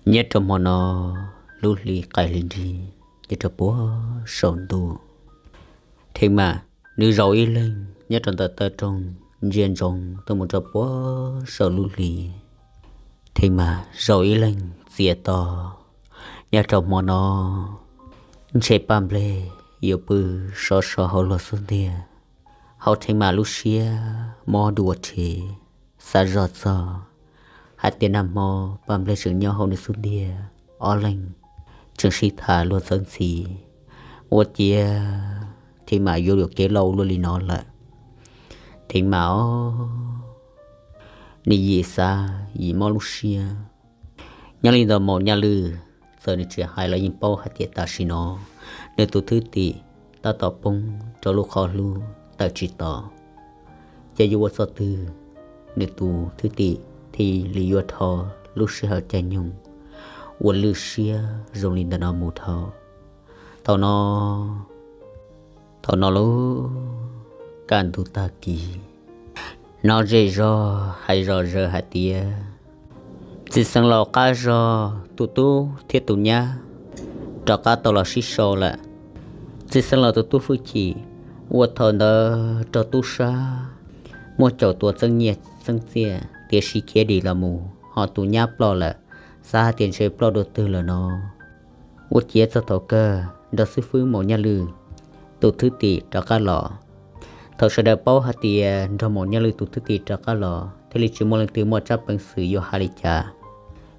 Nyob rau hmo no, lub hli qaij hli nrig nyob rau puag saum ntuj. Theev Mam nws zaum ib leeg nyob rau ntawm taw rooj, ntsia ntsoov tuaj mus rau puag saum lub hli. Theev Mam zaum ib leeg txias to. Nyob rau hmo no, ntshe Paj Nplej yuav pw sov sov hauv luag xub ntiag. Hauv Theev Mam lub siab mob dua rhe, xav zoj txog hais tias nag hmo Paj Nplej tseem nyob hauv nws xub ntiag, ob leeg tseem sib tham luag txawv ntxhi, ua ciav Theev Mam yuav luag kev loj ua luaj li no lawm. Theev Mam os, nws yim xav yim mob lub siab. Nyob li ntawd Maum Nyaj Lwm, txawm nws tsis hais los yeej paub hais tias tam sim no nws tus thwj tim tab tom poob rau lub qhov hlub tawm tsis tau. Ces yuav ua txoj twg nws tus thwj tim thiaj li yuav dhau lub sij hawm caij nyoog uas lwj siab zoo li ntawm no mus dhau. Thaum no, thaum no lub kaj ntug tag kis, hnov zej zog hais zom zaws hais tias txiv xeev laus qab zog tus tub thiab tus nyab rov qab tau los sib sau lawm. Txiv xeev laus tus tub Fwj Chim ua thaum ntawd raug tub sab muab caum tua txeeb nyiaj txeeb txiaj, tiam sis khiav dim los mus, ho tus nyab ploj lawm, xav hais tias ntshe ploj dua twg lawm no. Ua ciav txog thaum kawg nrog xib fwb Maum Nyaj Lwm tus thwj tim rov qab los. Thaum sawv daws paub hais tias nrog Maum Nyaj Lwm tus thwj tim rov qab los thiaj li tsis muaj leej twg muaj tsab peev xwm yuav hais li cas,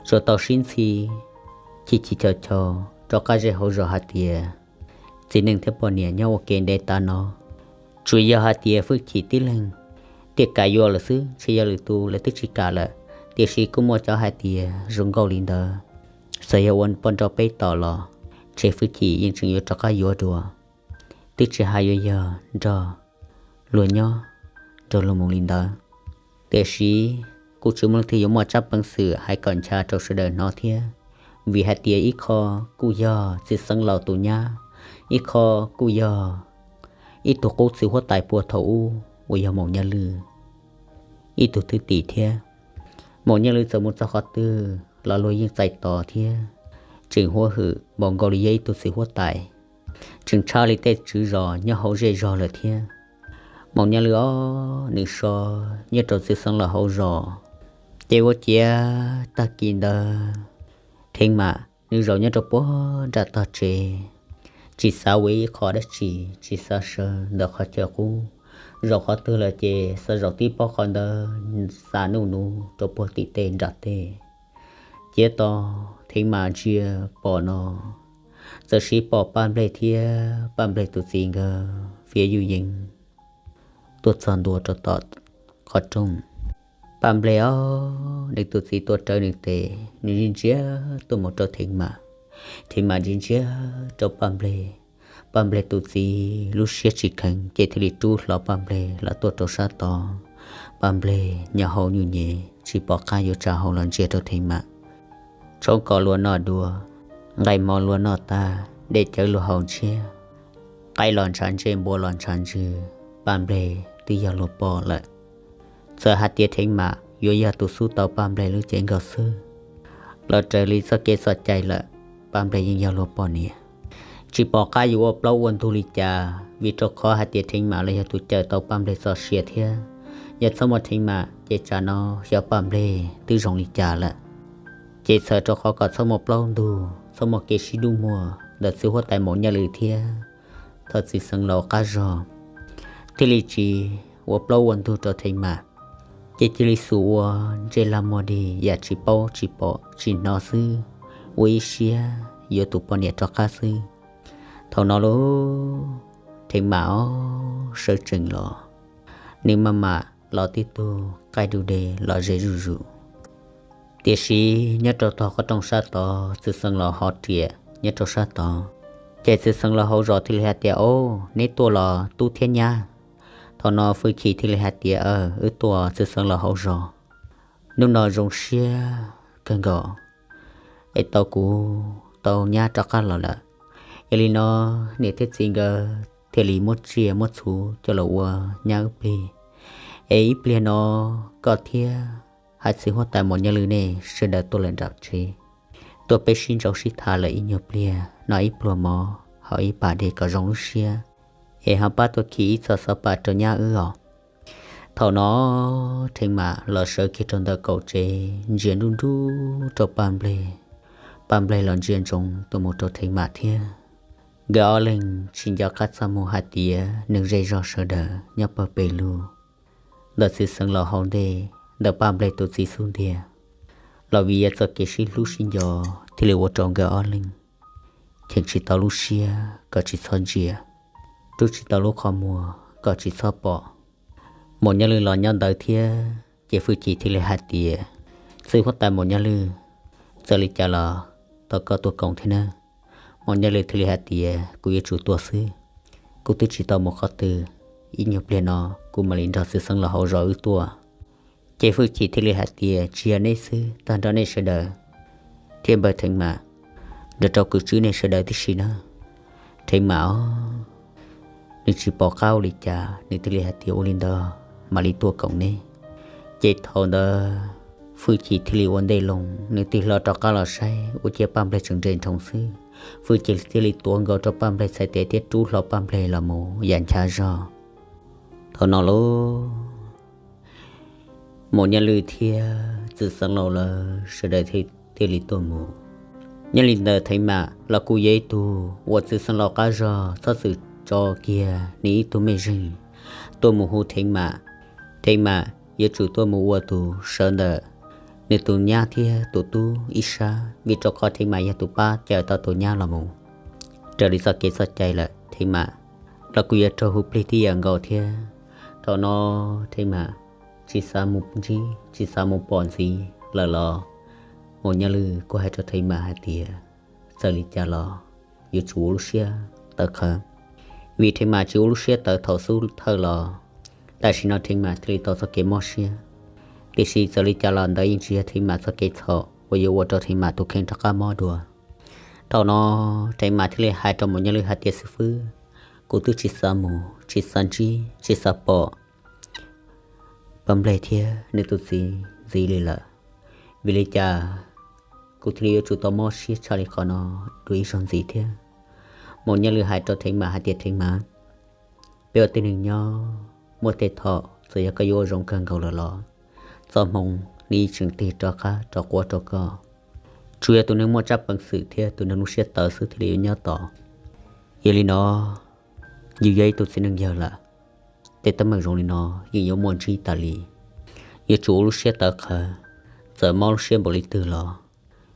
tsuas tau sib ntxhi chim chim chau chau rov qab ze hauv zos hais tias txiv neej thiab poj niam nyob ua ke ntev tas no. Tsuas yog hais tias Fwj Chim tib leeg thiaj kam yuav lawm xwb, ntshe yog lwm tus lawv twb tsis kam lawm. Tiam sis kuj muaj cov hais tias zoo nkauj li ntawd, txawm yog ua poj nrauj peb tom los ntshe Fwj Chim yeej tseem yuav rov qab yuav dua, twb tsis hais yuav yog nrog luag nyob nrog luag mus li ntawd. Tiam sis kuj tsis muaj leej twg yuav muaj tsab peev xwm hais kom ncha rau sawv daws hnov thiab, vim hais tias ib qho kuj yog txiv xeev laus tus nyab, ib qho kuj yog ib tug qub txiv huab tais puag thaum ub uas yog Maum Nyaj Lwm ib tug thwj tim thiab. Maum Nyaj Lwm txawm mus txog qhov twg los luag yeej txais tos thiab, tseem huab hwm npaum nkaus li yog ib tug txiv huab tais, tseem tshaj li tej tswv zos nyob hauv zej zog lawm thiab. Maum Nyaj Lwm os, nws so nyob rau txiv xeev laus hauv zos, ces ua ciav tag kis ntawd Theev Mam nws zaum nyob rau puag nram tog tsev, tsis xav ua ib qho dab tsi, tsis xav sawv ntawm qhov chaw qub. Zaum qhov twg lawm ces xav zaum tib pob qhov ntawd, xa nuj nub rau puag tim tej nram tej. Ciav to, Theev Mam ntsia pom no, txawm siv pom Paj Nplej thiab Paj Nplej tus txiv nkawd fiav yuj yees tuaj txog ntua rau tom qhov rooj. Paj Nplej os, nws tus txiv tuav rawv nws tes, nws ntsia ntsia tuaj mus rau Theev Mam. Theev Mam ntsia ntsia rau Paj Nplej. Paj Nplej tus txiv lub siab tsis kheev ces thiaj li rub hlo Paj Nplej los tuaj rau sab tod. Paj Nplej nyob hauv nyuj nyem tsis pom qab yuav tsa hau los ntsia rau Theev Mam. Tshoob kos luag noj dua, nqaij mov luag noj tag, dej cawv luag haus ntshiab, qaib los ntshav ntsej npua los ntshav ntswg, Paj Nplej twb yog luag poj lawm. Txawm hais tias Theev Mam yuav yog tus xub tau Paj Nplej lub cev nkaus xwb los raws li txoj kev txoj cai lawm, Paj Nplej yeej yog luag poj niam. Tsis pom qab yuav ua plaub ua ntug li cas, vim rau qhov hais tias Theev Mam los yog tus cawm tau Paj Nplej txoj sia thiab. Yog txhob muaj Theev Mam ces tsam no xyov Paj Nplej twb zoo li cas lawm. Ces txhawm rau qhov kom txhob muaj plaub ntug, txhob muaj kev sib dub muag ntawm txiv huab tais Maum Nyaj Lwm thiab thaum txiv xeev laus qab zog, thiaj li tsis ua plaub ua ntug rau Theev Mam. Ces cia li xub ua ntsej lag muag dig yam tsis paub tsis pom tsis hnov xwb, ua ib siab yuav tus poj niam rov qab xwb. Thaum no lauj, Theev Mam os, sawv tsees los, nws maj mam los tib tug qaij du de los ze zuj zus. Tiam sis nyob rau tom qhov rooj sab tod, txiv xeev laus hov riam nyob rau sab tod. Ces txiv xeev laus hauv zos thiaj li hais tias, Au, neb tuaj los tub thiab nyab? Thaum no Fwj Chim thiaj li hais tias, Aw, wb tuaj txiv xeev laus hauv zos, hnub no zoo siab kawg nkaus es tau kuv tau nyab rov qab los lawm. Yog li no, niam thiab txiv nkawd thiaj li muab tsiaj muab txhuv coj los ua nyab wb plig. Es ib pliag no koj thiab hais txiv huab tais Maum Nyaj Lwm nej sawv daws tuaj lawm nram tsev, tuaj peb sib ntsauv sib tham lawm ib nyuag pliag, noj ib pluag mov, haus ib pas dej kom zoo lub siab, es ho pab tuaj khi ib txoj xov pas rau nyab wb os. Thaum no Theev Mam los sawv kiag rau ntawm kaum tsev, ntsia nruj nruj rau Paj Nplej. Paj Nplej los ntsia ntsoov tuaj mus rau Theev Mam thiab. Nkawd ob leeg tsis nco qab txaj muag hais tias neeg zej zog sawv daws nyob pawg pes lug, ntawm txiv xeev laus hauv ntej, ntawm Paj Nplej tus txiv xub ntiag, los vim yog txoj kev sib hlub sib nco thiaj li ua rau nkawd ob leeg cheem tsis tau lub siab kom tsis txhob ntsia, rub tsis tau lub qhov muag kom tsis txhob pom. Maum Nyaj Lwj los nyob ntawd thiab, ces Fwj Chim thiaj li hais tias, Txiv huab tais Maum Nyaj Lwj, txawm li cas los tau koj tuaj koom thiab nawb. Maum Nyaj Lwj thiaj li hais tias, Kuv yuav tsum tuaj xwb. Kuv twb tsis tau mus qhov twg, ib nyuag pliag no kuv mam li nrog txiv xeev laus hauv zos wb tuaj. Ces Fwj Chim thiaj li hais tias, Tsis yog neb xwb, tag nrho nej sawv daws thiaj npawg Theev Mam, nrog rau kwv tij nej sawv daws tib si na. Theev Mam os, nws tsis pom qab ua li cas, nws thiaj li hais tias, Ua li ntawd mam li tuaj koom neb. Ces thaum ntawd Fwj Chim thiaj li ua ntej loo, nws tig hlo rov qab los saib ua ciav Paj Nplej tseem nres nroo xwb. Fwj Chim thiaj li tuav nkaus rau Paj Nplej txhais tes thiab rub hlo Paj Nplej los mus yam nchav zog. Thaum no lauj, Maum Nyaj Lwj thiab txiv xeev laus lawv sawv daws thiaj li tuaj mus. Nyob li ntawd Theev Mam los kuj yog ib tug uas txiv xeev laus qab zog txhob txwm tso kiag nws ib tug mej zeeg tuaj mus hu Theev Mam. Theev Mam yuav tsum tuaj mus ua tus sawv ntawm nws tus nyab thiab tus tub ib sab, vim rau qhov Theev Mam yog tus pab cawm tau tus nyab los mus raws li txoj kev txoj cai lawm. Theev Mam los kuj yuav raug hu plig tib yam nkaus thiab. Thaum no Theev Mam tsis xav mus ntsib, tsis xav mus pom ntxiv lawm los Maum Nyaj Lwj kuj hais rau Theev Mam hais tias, Txawm li cas los yuav tsum ua lub siab tawv qhawv, vim Theev Mam tsis ua lub siab tawv thaum xub thawj los, tam sim no Theev Mam thiaj li tau txoj kev mob siab. Tiam sis txawm li cas los ntawd yeej tsis yog Theev Mam txoj kev txhaum uas yuav ua rau Theev Mam tus kheej rov qab mob dua. Thaum no Theev Mam thiaj li hais rau Maum Nyaj Lwj hais tias, Xib fwb, kuv twb tsis xav mus, tsis xav ntsib, tsis xav pom Paj Nplej thiab nws tus txiv ntxiv li lawm. Vim li cas kuv thiaj li yuav tsum tau mob siab tshaj li qhov no dua ib zaug ntxiv thiab? Maum Nyaj Lwj hais rau Theev Mam hais tias, Theev Mam, peb ua tib neeg nyob muaj tej thaum txawm yog koj yuav ua zoo kawg nkaus lawm los txoj hmoo nws yeej tseem tig rov qab rov quav rau koj. Tsuas yog tus neeg muaj tsab peev xwm thiab tus neeg lub siab tawv xwb thiaj li yuav nyob tos. Yog li no, yus yog ib tug txiv neej yawg lawm, tej teeb meem zoo li no yeej yuav muaj ntsib tas li. Yuav tsum ua lub siab tawv qhawv, txawm mob lub siab npaum li twg los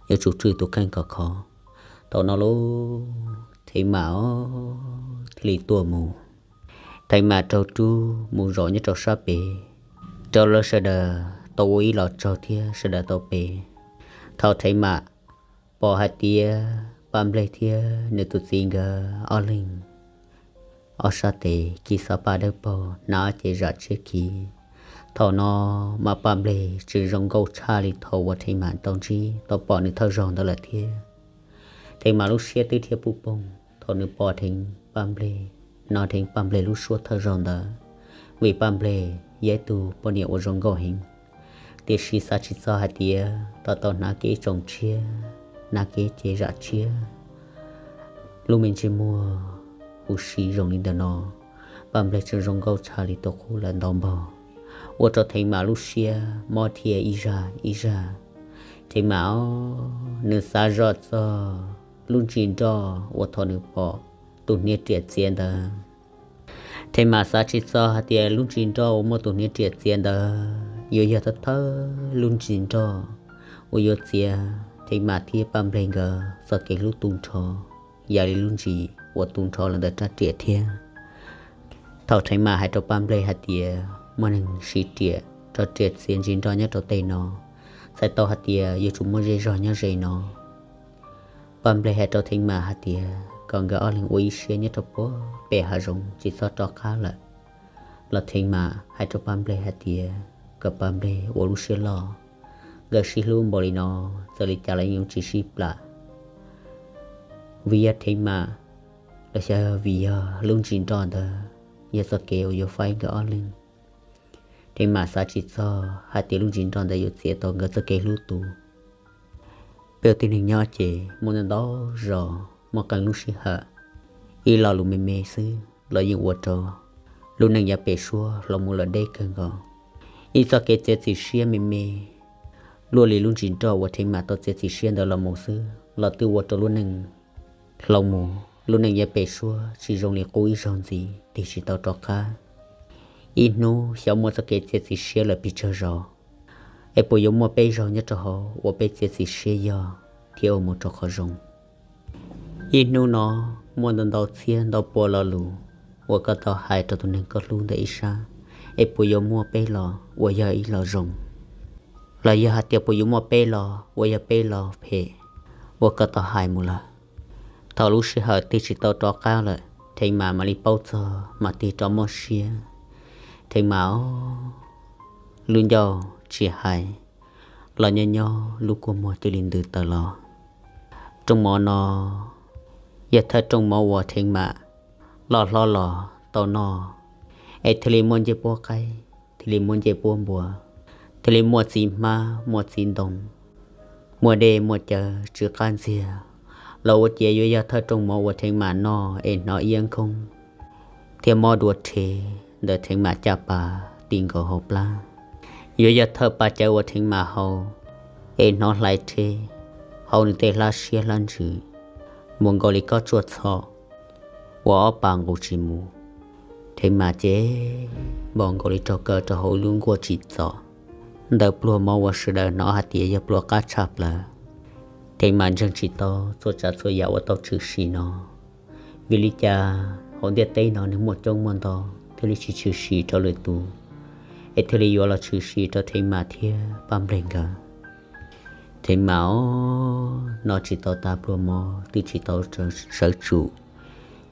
yuav tsum tswj tus kheej kom khov. Thaum no lauj, Theev Mam thiaj li tuaj mus. Theev Mam raug rub mus zaum nyob rau sab pem, rau lawv sawv daws tau ua ib los tsaug thiab sawv daws tau pe. Thaum Theev Mam pom hais tias Paj Nplej thiab nws tus txiv nkawd ob leeg ob sab tes ci xov paj dawb paug, hnav ob cev zam tshiab khiv. Thaum no mas Paj Nplej tseem zoo nkauj tshaj li thaum uas Theev Mam tau ntsib tau pom nws thawj zaug ntawd lawm thiab. Theev Mam lub siab twb dhia puj poog thaum nws pom dheev Paj Nplej, hnov dheev Paj Nplej lub suab thawj zaug ntawd, vim Paj Nplej yog ib tug poj niam uas zoo nkauj heev. Tiam sis xav tsis txog hais tias tau tau hnav kiag ib tsoom tshiab, hnav kiag ib cev zam tshiab, lub me ntsej muag huv si zoo li ntawm no, Paj Nplej tseem zoo nkauj tshaj li tus qub lawm ntau npaug, ua rau Theev Mam lub siab mob dhia ib zaj ib zaj. Theev Mam nws xav zoj txog lub ntsis nroj uas thaum nws pom tus hniav riam txiav ntawd. Theev Mam xav tsis txog hais tias lub ntsis nroj uas muaj tus hniav riam txiav ntawd yuav yog thawj thawj lub ntsis nroj uas yuav txiav Theev Mam thiab Paj Nplej nkawd txoj kev hlub tu nrho, yam li lub ntsis uas tu nrho los ntawm rab riam thiab. Thaum Theev Mam hais rau Paj Nplej hais tias muaj neeg siv riam rau riam txiav ntsis nroj nyob rau tej no, txhais tau hais tias yuav tsum muaj zej zog nyob ze no. Paj Nplej hais rau Theev Mam hais tias kom nkawd ob leeg ua ib siab nyob rau puag pem hav zoov tsis txhob rov qab lawm. Los Theev Mam hais rau Paj Nplej hais tias kom Paj Nplej ua lub siab loj, nkawd sib hlub npaum li no, txawm li cas los yeej yuav tsis sib plam. Vim yog Theev Mam los xyov vim yog lub ntsis nroj ntawd yog txoj kev uas yuav faib nkawd ob leeg. Theev Mam xav tsis txog hais tias lub ntsis nroj ntawd yuav txiav tau nkawd txoj kev hlub tu. Peb ua tib neeg nyob ces muaj ntau ntau zos muaj qee lub sij hawm ib lo lus me me xwb los yeej ua rau lub neej yav pem suab hlo mus lawm deb kawg nkaus. Ib txoj kev txiav txim siab me me luaj li lub ntsis nroj uas Theev Mam tau txiav txim siab ntawd los mus xwb los twb ua rau lub neej hlo mus, lub neej yav pem suab tsis zoo li qub ib zaug ntxiv, tig tsis tau rov qab. Ib hnub xyov muaj txoj kev txiav txim siab lawm pes tsawg zaus, es puas yuav muaj peb zaug nyob rau hauv uas peb txiav txim siab yog thiab ua mus rau qhov zoo. Ib hnub no muaj ntau ntau txhiab ntau pua lo lus uas koj tau hais rau tus neeg koj hlub ntawm ib sab, es puas yuav muaj peb los uas yog ib lo zoo, los yog hais tias puas yuav muaj peb los uas yog peb lo phem uas koj tau hais mus lawm. Thaum lub sij hawm tig tsis tau rov qab lawm, Theev Mam mam li paub txog mas tig rov mob siab. Theev Mam os, lub ncauj tsis hais los nyob nyob lub kua muag cia li ntws tawm los. Rooj mov no yog thawj rooj mov uas Theev Mam loj hlob los tau noj, es thiaj li muaj ncej puab qaib, thiaj li muaj ncej puab npua, thiaj li muaj txiv hmab muaj txiv ntoo, muaj dej muaj cawv tsw qab ntxiag, los ua ciav yuav yog thawj rooj mov uas Theev Mam noj es hnov iab nkoob thiab mob dua rhe ntawm Theev Mam caj pas ti nkaus hauv plab. Yuav yog thawj pas cawv uas Theev Mam haus es hnov hlais rhe hauv nws tej hlab siab hlab ntsws, npaum nkaus li kob tsuaj txho uas ob pas nqus tsis mus. Theev Mam ces npaum nkaus li raug kaw rau hauv ib lub nkuaj tsim txom ntawm pluag mov uas sawv daws hnov hais tias yog pluag qab tshaj plaws. Theev Mam ntseeg tsis tau txhua tsav txhua yam uas tau tshwm sim no. Vim li cas hauv ntiaj teb no neeg muaj coob muaj ntau thiaj li tsis tshwm sim rau lwm tus, es thiaj li yuav los tshwm sim rau Theev Mam thiab Paj Nplej nkawd? Theev Mam os, noj tsis tau tas pluag mov twb tsis tau sawv tsum,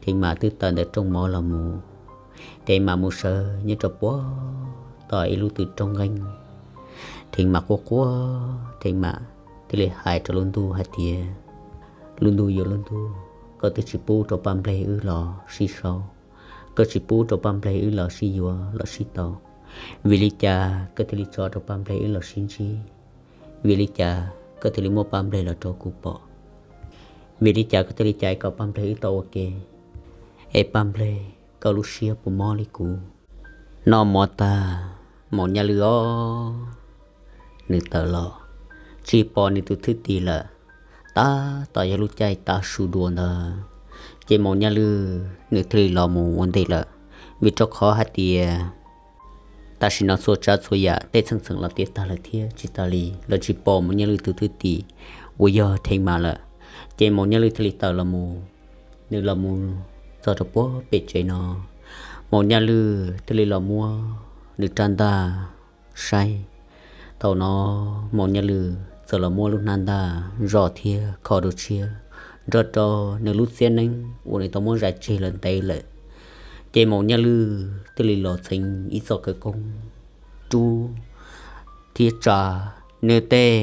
Theev Mam twb tawm ntawm rooj mov los mus. Theev Mam mus sawv nyob rau puag tom ib lub tw roob nqeeb. Theev Mam quaj quaj, Theev Mam thiaj li hais rau lub ntuj hais tias, lub ntuj yuav lub ntuj, koj twb tsis pub rau Paj Nplej wb los sib sau, koj tsis pub rau Paj Nplej wb los sib yuav los sib tau, vim li cas koj thiaj li tso rau Paj Nplej wb los sib ntsib? Vim li cas koj thiaj li muab Paj Nplej los rau kuv pom? Vim li cas koj thiaj li cais kom Paj Nplej wb tau ua ke? Es Paj Nplej, koj lub siab puas mob li kuv? Noj mov tag, Maum Nyaj Lwj os, nws tawm los tsis pom nws tus thwj tim lawm. Tab tom yog lub caij tav su dua ntawd, ces Maum Nyaj Lwj nws thiaj li los mus ua ntej lawm, vim rau qhov hais tias tam sim no txhua tsav txhua yam tej txheej txheem los tiav tag lawm thiab tsis tas li los tsis pom Maum Nyaj Lwj tus thwj tim uas yog Theev Mam lawm. Ces Maum Nyaj Lwj thiaj li tawm los mus, nws los mus txog rau puag pem tsev no, Maum Nyaj Lwj thiaj li los muab nws rab ntaj saib. Thaum no Maum Nyaj Lwj txawm los muab lub hnab ntaj zoj thiab kho rau tshiab, nrog rau nws lub txiab neeb uas nws tau muab zais tseg lawm ntev lawm. Ces Maum Nyaj Lwj thiaj li los txheev ib txoj khawv koob rub thiab tsa nws tej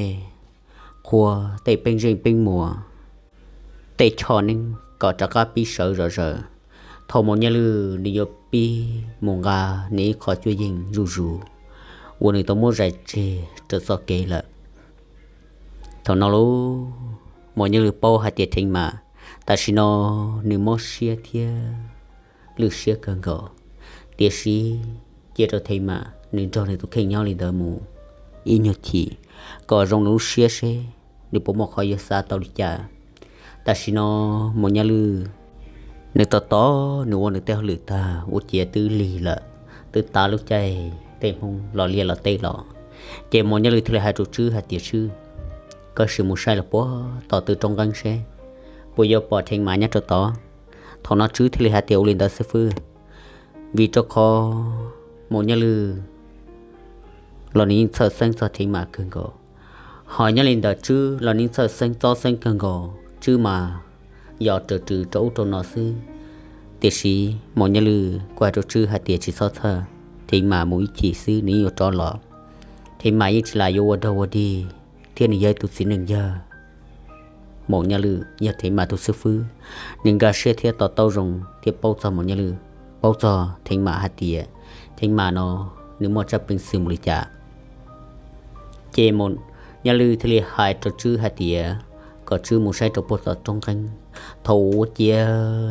qhua, tej peeb zeej peeb muas, tej choj neeb kom rov qab pib sawv zom zaws. Thaum Maum Nyaj Lwj nws yuav pib mus nqa nws ib qho cuab yeej zuj zus uas nws tau muab zais tseg rau txoj kev lawm. Thaum no lauj, Maum Nyaj Lwj paub hais tias Theev Mam tam sim no nws mob siab thiab lwj siab kawg nkaus, tiam sis cia rau Theev Mam nws nrog nws tus kheej nyob li ntawd mus ib nyuag chim, kom zoo nws lub siab seb nws puas muaj qhov yuav xav tau li cas. Tam sim no Maum Nyaj Lwj nws tos tos nws ua nws tej hauj lwm tag ua ciav twb lig lawm, twb tav lub caij tej Hmoob los liaj los teb los. Ces Maum Nyaj Lwj thiaj li hais rau Tswb hais tias, Tswb, koj sim mus saib los puag tom tw roob nqeeb seb puas yuav pom Theev Mam nyob rau tod. Thaum no Tswb thiaj li hais tias, Ua li ntawd xib fwb. Vim rau qhov Maum Nyaj Lwj los nws yeej txhawj xeeb txog Theev Mam kawg nkaus, ho nyob li ntawm Tswb los nws yeej txhawj xeeb txob xeeb kawg nkaus, Tswb mas yos raws rws rau ub rau no xwb. Tiam sis Maum Nyaj Lwj kuj hais rau Tswb hais tias, Tsis txhob txhawj, Theev Mam mus ib chim xwb nws yeej yuav rov los. Theev Mam yeej tsis lam yuav ua dog ua dig thiab nws yog ib tug txiv neej yawg. Maum Nyaj Lwj yog Theev Mam tus xib fwb, nws nkag siab thiab to taub zoo thiab paub txog Maum Nyaj Lwj, paub txog Theev Mam hais tias Theev Mam no nws muaj tsab peev xwm mus li cas. Ces Maum Nyaj Lwj thiaj li hais rau Tswb hais tias, kom Tswb mus saib rau puag tom roob nqeeb. Thaum uas cia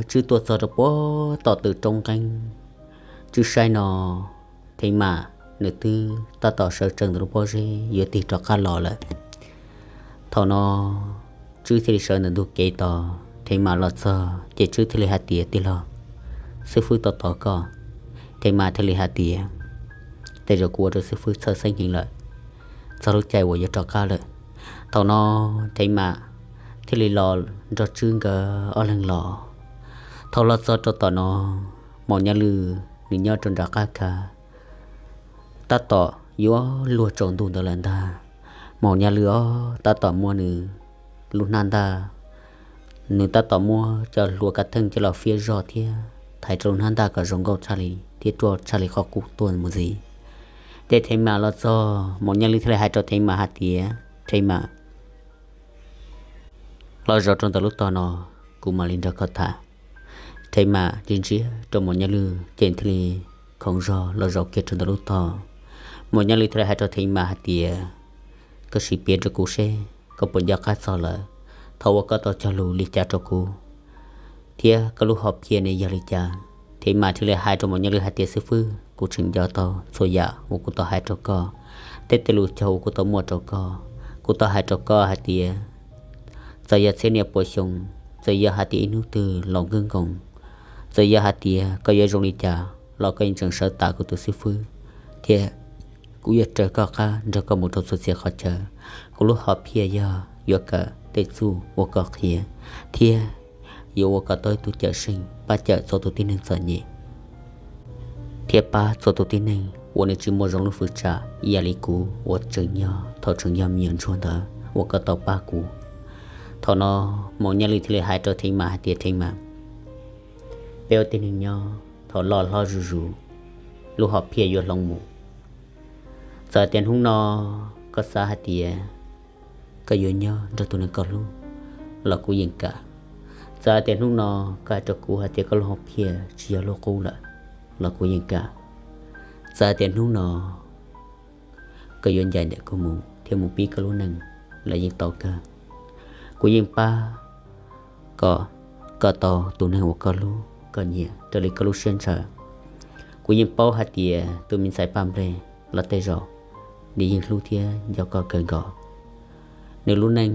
Tswb tuaj txog rau puag tom tw roob nqeeb, Tswb saib no Theev Mam nws twb tab tom sawv tsees ntawm lub pob zeb yuav tig rov qab los lawm. Thaum no Tswb thiaj li sawv ntawm ntug kev tos Theev Mam los txog ces Tswb thiaj li hais tias, Tij laug, xib fwb tos tos koj. Theev Mam thiaj li hais tias, Tej zaum kuv ua rau xib fwb txhawj xeeb heev lawm, txog lub caij uas yuav rov qab lawm. Thaum no Theev Mam thiaj li los nrog Tswb nkawd ob leeg los. Thaum los txog rau tom no, Maum Nyaj Lwj nws nyob rau nram qab khav, tab tom yuav luag tsaus ntuj ntawd lawm ntag. Maum Nyaj Lwj ob tab tom muab nws lub hnab ntaj, nws tab tom muab cov hlua kav theej coj los fiab zog thiab thaiv rau lub hnab ntaj kom zoo nkauj tshaj li thiab ruaj tshaj li qhov qub tuaj mus ntxiv. Ces Theev Mam los txog, Maum Nyaj Lwj thiaj li hais rau Theev Mam hais tias, Theev Mam, los zaum rau ntawm lub tog no, kuv mam li nrog koj tham. Theev Mam ntsia ntsia rau Maum Nyaj Lwj ces thiaj li khoov zog los zaum kiag rau ntawm lub tog. Maum Nyaj Lwj thiaj li hais rau Theev Mam hais tias, Koj sim piav rau kuv seb koj puas nco qab txog lawm, thaum uas koj tau cog lus li cas rau kuv, thiab koj lub hom phiaj ne yog li cas? Theev Mam thiaj li hais rau Maum Nyaj Lwj hais tias, Xib fwb, kuv tseem nco tau txhua yam uas kuv tau hais rau koj, tej tej lus cog uas kuv tau muaj rau koj. Kuv tau hais rau koj hais tias, txawm yog txhiab niaj puas xyoo, txawm yog hais tias ib hnub twg los nkoog nkoos, txawm yog hais tias koj yuav zoo li cas los koj yeej tseem sawv tas kuv tus xib fwb, thiab kuv yuav raws koj qab nrog koj mus rau txhua txhia qhov chaw. Kuv lub hom phiaj yog yuav kawm tej txuj uas koj qhia, thiab yuav ua kom tau ib tug cawm seej pab cawm txhua tus tib neeg txom nyem, thiab pab txhua tus tib neeg uas nws tsis muaj zoo lub hwv tsam ib yam li kuv uas tseem yog thaum tseem yog me nyuam ntsuag ntawd uas koj tau pab kuv. Thaum no Maum Nyaj Lwj thiaj li hais rau Theev Mam hais tias, Theev Mam, peb ua tib neeg nyob thaum loj hlob zuj zus, lub hom phiaj yuav hloov mus. Txawm tias hnub no koj xav hais tias koj yuav nyob nrog tus neeg koj hlub los kuv yeej kam. Txawm tias hnub no koj hais rau kuv hais tias koj lub hom phiaj tsis yog lub qub lawm los kuv yeej kam. Txawm tias hnub no koj yuav ncaim ntawm kuv mus thiab mus pib koj lub neej los yeej tau kawg. Kuv yeej pab kom koj tau tus neeg uas koj hlub koj nyiam raws li koj lub siab ntshaw. Kuv yeej paub hais tias tus me ntxhais Paj Nplej los tej zaum nws yeej hlub thiab nco koj kawg nkaus. Nws lub neej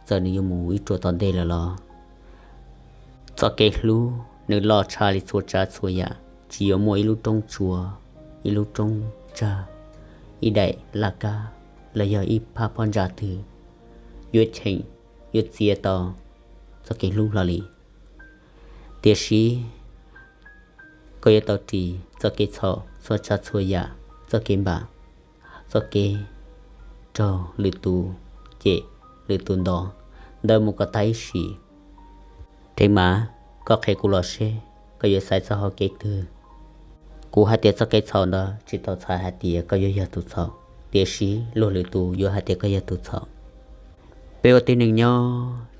txawm nws yuav mus ib ruam tom ntej lawm los txoj kev hlub nws loj tshaj li txhua tsav txhua yam, tsis yuav muaj ib lub roob tsua, ib lub roob tsag, ib daim laj kab los yog ib phab phab ntsa twg yuav cheem, yuav txiav tau txoj kev hlub hlo li. Tiam sis koj yuav tau ris txoj kev txhaum txhua tsav txhua yam, txoj kev npam, txoj kev raug lwm tus cem, lwm tus ntov ntawd mus kom tag ib sim. Theev Mam, koj qhia kuv los seb koj yuav xaiv txoj hau kev twg. Kuv hais tias txoj kev txhaum ntawd tsis tau txhais hais tias koj yuav yog tus txhaum, tiam sis luag lwm tus yuav hais tias koj yog tus txhaum. Peb ua tib neeg nyob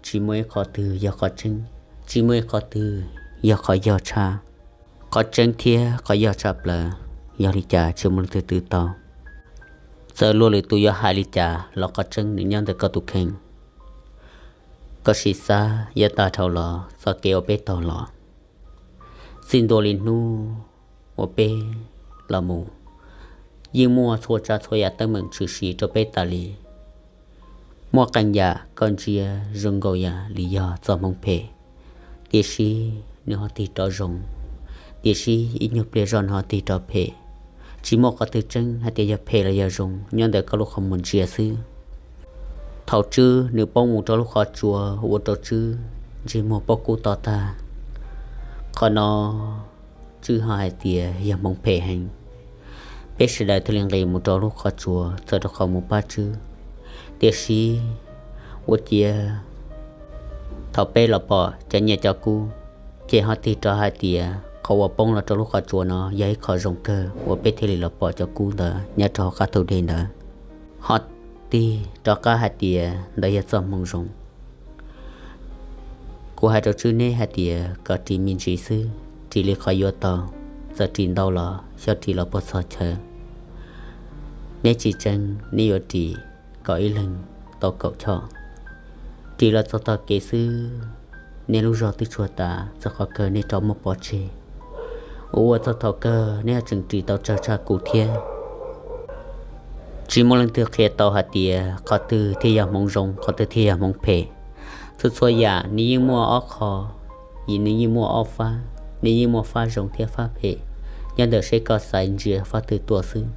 tsis muaj ib qho twg yog qhov tseeb, tsis muaj ib qho twg yog qhov yog tshaj. Qhov tseeb thiab qhov yog tshaj plaws, yog li cas tsis muaj leej twg twv tau. Txawm luag lwm tus yuav hais li cas los qhov tseeb nws nyob ntawm koj tus kheej. Koj sim xav yav tag dhau los txoj kev uas peb taug los, txij ntua li hnub uas peb los mus, yeej muaj txhua tsav txhua yam teeb meem tshwm sim rau peb tas li. Muaj qee yam koj ntsia zoo nkaus yam li yog txoj hmoov phem, tiam sis nws ho tig rov zoo, tiam sis ib nyuag pliag zog nws ho tig rov phem. Tsis muaj qhov twg tseeb hais tias yog phem los yog zoo, nyob ntawm koj lub qhov muag ntsia xwb. Thaum Tswb nws poob mus rau lub qhov tsua ua rau Tswb ntsej muag poob kub to tag, qhov no Tswb ho hais tias yog hmoov phem heev. Peb sawv daws thiaj li nqis mus rau lub qhov tsua txawm rau qhov mus pab Tswb. Tiam sis ua ciav thaum peb los pom cov nyiaj cov kub, ces ho tig rov hais tias qhov uas poob los rau lub qhov tsua no yog ib qho zoo kawg uas peb thiaj li los pom cov kub ntawd nyob rau hauv qab thau dej ntawd. Ho tig rov qab hais tias ntawd yog txoj hmoov zoo. Kuv hais rau Tswb neb hais tias kom ris me ntsis xwb, ris li qhov yuav tau, txawm ris ntau los xyov ris los puas txog chaw. Neb tsis tseev, neb yuav ris kom ib leeg tau kaum choj. Ris los txog tog kev xwb, nej lub zog twb tsuag tas, txog qhov kawg nej rov muab pov tseg. Ua ua txog thaum kawg nej tseem ris tau tsawg tshaj kuv thiab. Tsis muaj leej twg qhia tau hais tias qhov twg thiaj yog hmoov zoo, qhov twg thiaj yog hmoov phem. Txhua txhua yam nws yeej muaj ob qho, nws yeej muaj ob fab, nws yeej muaj fab zoo thiab fab phem, nyob ntawm seb koj xaiv ntsia fab twg tuaj xwb.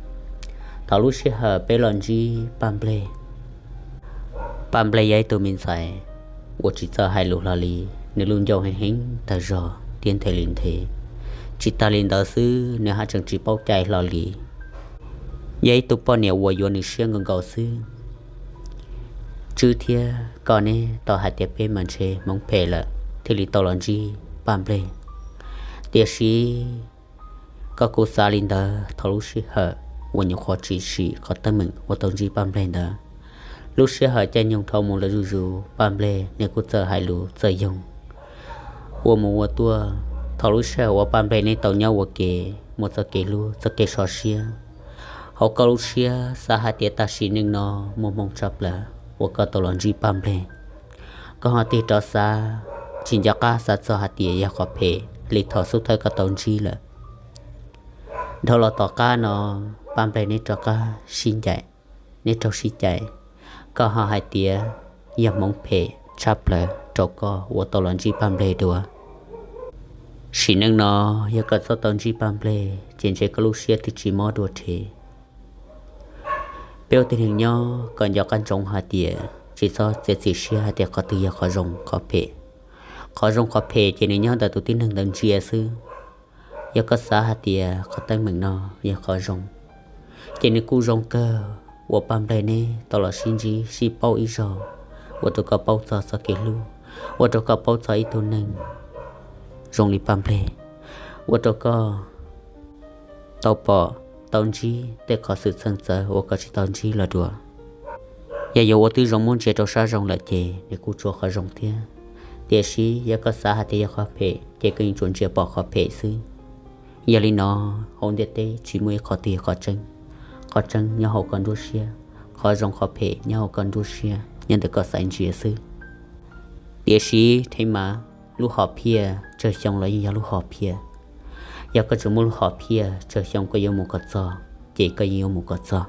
Thaum lub sij hawm peb los ntsib Paj Nplej, Paj Nplej yog ib tug me ntxhais uas tsis txawj hais lus hlo li, nws lub ncauj heev heev tag zog thiab nthe li nthe. Tsis tas li ntawd xwb, nws haj tseem tsis paub cai hlo li. Yog ib tug poj niam uas yuav nws siab nkaus nkaus xwb. Tswb thiab koj neb tau hais tias peb mas ntshe hmoov phem lawm thiaj li tau los ntsib Paj Nplej. Tiam sis koj kuj xav li ntawd, thaum lub sij hawm uas nyuam qhuav tshwm sim qhov teeb meem uas tau ntsib Paj Nplej ntawd, lub sij hawm caij nyoog dhau mus lawm zuj zus, Paj Nplej nws kuj txawj hais lus txawj yoog ua mus ua tuaj. Thaum lub sij hawm uas Paj Nplej neb tau nyob ua ke, muaj txoj kev hlub txoj kev sov siab, hauv koj lub siab xav hais tias tam sim neej no muaj hmoo tshaj plaws uas koj tau los ntsib Paj Nplej. Koj ho tig rov xav, tsis nco qab xav txog hais tias yog qhov phem li thaum xub thawj koj tau ntsib lawm. Dhau los tom qab no, Paj Nplej neb rov qab sib ncaim, neb raug sib cais, koj ho hais tias yog hmoov phem tshaj plaws rau koj uas tau los ntsib Paj Nplej dua. Sim neej no, yog koj txhob tau ntsib Paj Nplej ces ntshe koj lub siab twb tsis mob dua rhe. Peb ua tib neeg nyob kom nco qab ntsoov hais tias tsis txhob txiav txim siab hais tias qhov twg yog qhov zoo qhov phem. Qhov zoo qhov phem ces nws nyob ntawm tus tib neeg ntawd ntsia xwb. Yog koj xav hais tias qhov teeb meem no yog qhov zoo, ces nws kuj zoo kawg uas Paj Nplej neb tau los sib ntsib sib paub ib zaug, ua rau koj paub txog txoj kev hlub, ua rau koj paub txog ib tug neeg zoo li Paj Nplej, ua rau koj tau pom tau ntsib tej qhov xwm txheej txawv uas koj tsis tau ntsib los dua. Yog yuav ua tib zoo muab ntsia rau sab zoo lawm ces nws kuj tsuas qhov zoo thiab. Tiam sis yog koj xav hais tias yog qhov phem ces koj yeej tsuas ntsia pom qhov phem xwb. Yog li no, hauv ntiaj teb tsis muaj ib qhov twg yog qhov tseeb. Qhov tseeb nyob hauv koj nruab siab, qhov zoo qhov phem nyob hauv koj nruab siab, nyob ntawm koj xaiv ntsia xwb. Tiam sis Theej Mas, lub hom phiaj tsawg xyoo los yeej yog lub hom phiaj. Yog koj tseem muaj lub hom phiaj tsawg xyoo koj yuav mus kom txog, ces koj yeej yuav mus kom txog.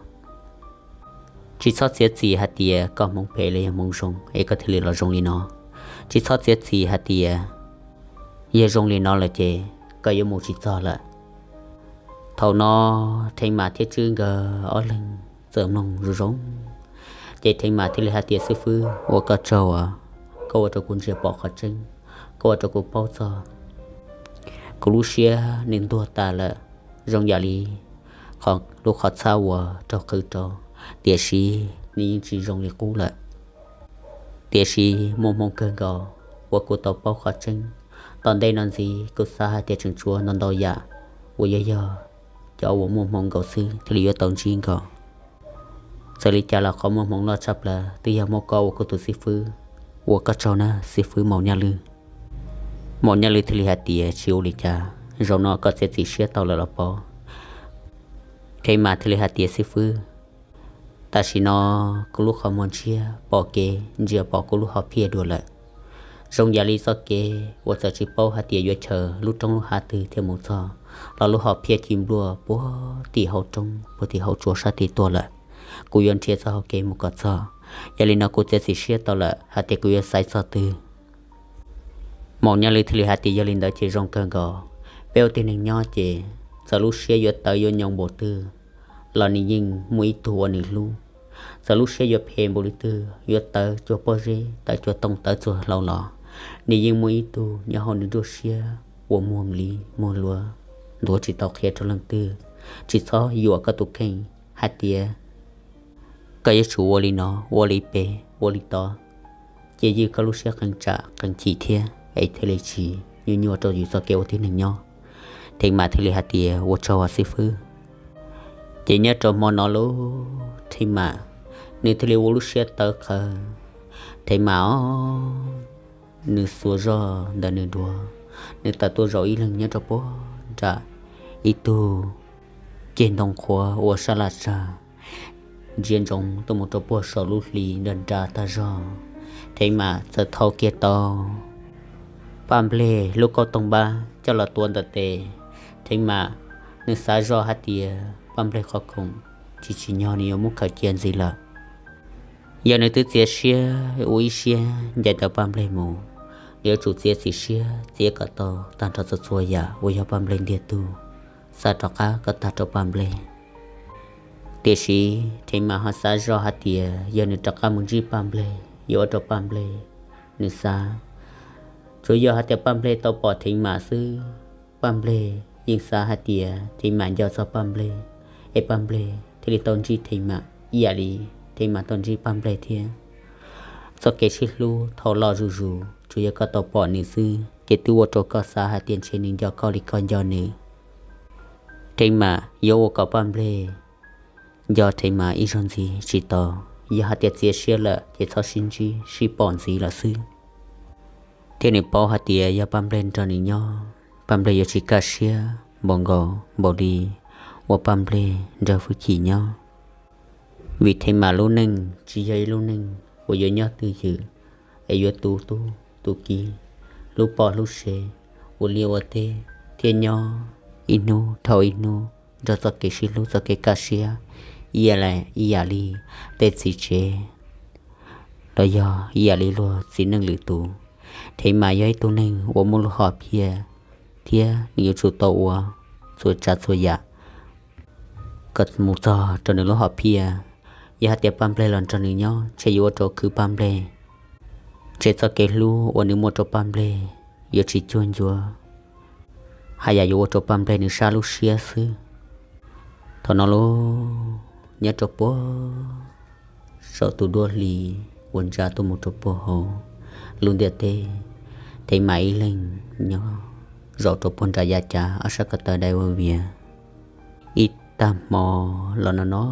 Tsis txhob txiav txim hais tias koj hmoov phem los yog hmoov zoo es koj thiaj li los zoo li no. Tsis txhob txiav txim hais tias yog zoo li no lawm ces koj yuav mus tsis txog lawm. Thaum no Theej Mas thiab Tswb nkawd ob leeg txawm mloog zoo zoo, ces Theej Mas thiaj li hais tias, Xib fwb, ua koj tsaug os, koj ua rau kuv ntsia pom qhov tseeb, koj ua rau kuv paub txog kuv lub siab nws ntuag tas lawm, zoo yam li qhov lub qhov txhab uas raug qhwv rau, tiam sis nws yeej tsis zoo li qub lawm. Tiam sis muaj hmoo kawg nkaus uas kuv tau paub qhov tseeb. Tom ntej no ntxiv kuv xav hais tias tseem tshuav ntau ntau yam uas yuav yog cov uas muaj hmoo nkaus xwb thiaj li yuav tau ntsib nkaus. Txawm li cas los qhov muaj hmoo loj tshaj plaws twb yog muab koj ua kuv tus xib fwb, ua koj tsaug na xib fwb Maum Nyaj Lwj. Maum Nyaj Lwj thiaj li hais tias, Tsis ua li cas, zaum no koj txiav txim siab tau lawm los pob? Theej Mas thiaj li hais tias, Xib fwb, tam sim no kuv lub qhov muag ntshiab pom kev ntsia pom kuv lub hom phiaj dua lawm. Zoo yam li txoj kev uas txawm tsis paub hais tias yuav chaws lub roob lub hav twg thiaj mus txog, los lub hom phiaj ci npluaj puag tim hauv roob puag tim hauv tsua sab tid tuaj lawm. Kuv yuav nrhiav txoj hau kev mus kom txog. Yog li no kuv txiav txim siab tau lawm hais tias kuv yuav xaiv txog twg. Maum Nyaj Lwj thiaj li hais tias, Yog li ntawd ces zoo kawg nkaus. Peb ua tib neeg nyob ces txawm lub siab yuav tawv yuav nyoo npaum twg los nws yeej muaj ib tug uas nws hlub. Txawm lub siab yuav phem npaum li twg, yuav tawv cuag pob zeb, tawv cuag tooj, tawv cuag hlau los, nws yeej muaj ib tug nyob hauv nws nruab siab uas muag li muag luav, ntuav tsis tau qhia rau leej twg. Tsis txhob yuam koj tus kheej hais tias koj yuav tsum ua li no, ua li pem, ua li tod, ces ywj koj lub siab qee tsam qee chim thiab es thiaj li tsis nyuaj nyuaj rau yus txoj kev ua tib neeg nyob. Theej Mas thiaj li hais tias, Ua tsaug os xib fwb. Ces nyob rau hmo no lauj, Theej Mas nws thiaj li ua lub siab tawv qhawv. Theej Mas os, nws xuas zog ntawm nws duav, nws tawm tuaj zaum ib leeg nyob rau puag nram ib tug ceg ntoo qhuav ua sab laj tsag, ntsia ntsoov tuaj mus rau puag saum lub hli nra nra tag zog. Theev Mam txawm thau kiag tau Paj Nplej lub kauj toog npab coj los tuav ntawm tes. Theev Mam nws xav zoj hais tias Paj Nplej qhov khoom tsis tsim nyog nws yuav muab khaws cia ntxiv lawm. Yog nws twb txiav siab ua ib siab ncaim ntawm Paj Nplej mus, nws yuav tsum txiav txim siab txiav kom tau tag nrho txhua txhua yam uas yog Paj Nplej ntiag tug, xa rov qab kom tag rau Paj Nplej. Tiam sis Theev Mam ho xav zoj hais tias yog nws rov qab mus ntsib Paj Nplej yuav ua rau Paj Nplej nws xav. Tsuas yog hais tias Paj Nplej tau pom Theev Mam xwb, Paj Nplej yeej xav hais tias Theev Mam nco txog Paj Nplej, es Paj Nplej thiaj li tau ntsib Theev Mam ib yam li Theev Mam tau ntsib Paj Nplej thiab. Txoj kev sib hlub thaum loj zuj zus tsuas yog koj tau pom nws xwb ces twb ua rau koj xav hais tias ntshe nws nco koj li koj nco nws. Theev Mam yuav ua kom Paj Nplej nco Theev Mam ib zaug ntxiv tsis tau. Yog hais tias txiav siab lawm ces txhob sib ntsib sib pom ntxiv lawm xwb. Thiab nws paub hais tias yog Paj Nplej nrog nws nyob, Paj Nplej yuav tsis kaj siab npaum nkaus npaum li uas Paj Nplej nrog Fwj Chim nyob. Vim Theev Mam lub neej tsis yog ib lub neej uas yuav nyob twj ywm, es yuav tu tub tu kiv, hlub poj hlub sev, ua liaj ua teb, thiab nyob ib hnub dhau ib hnub nrog txoj kev sib hlub txoj kev kaj siab ib yam li, ib yam li tej txiv tsev los yog ib yam li luag txiv neej lwm tus. Theev Mam yog ib tug neeg uas muaj lub hom phiaj, thiab nws yuav tsum tau ua txhua tsav txhua yam kom mus txog rau nws lub hom phiaj. Yog hais tias Paj Nplej los nrog nws nyob ntshe yuav ua rau khwv Paj Nplej, ntshe txoj kev hlub uas nws muaj rau Paj Nplej yuav tsis cuag ncuav, haj yam yuav ua rau Paj Nplej nws sab lub siab xwb. Thaum no lub, nyob rau puag saum tus duab hli uas ntsa tuaj mus rau puag hauv lub ntiaj teb, Theev Mam ib leeg nyob zaum rau puag nram yav cav ob sab ko taw dai ua viav. Ib tag hmo los no no,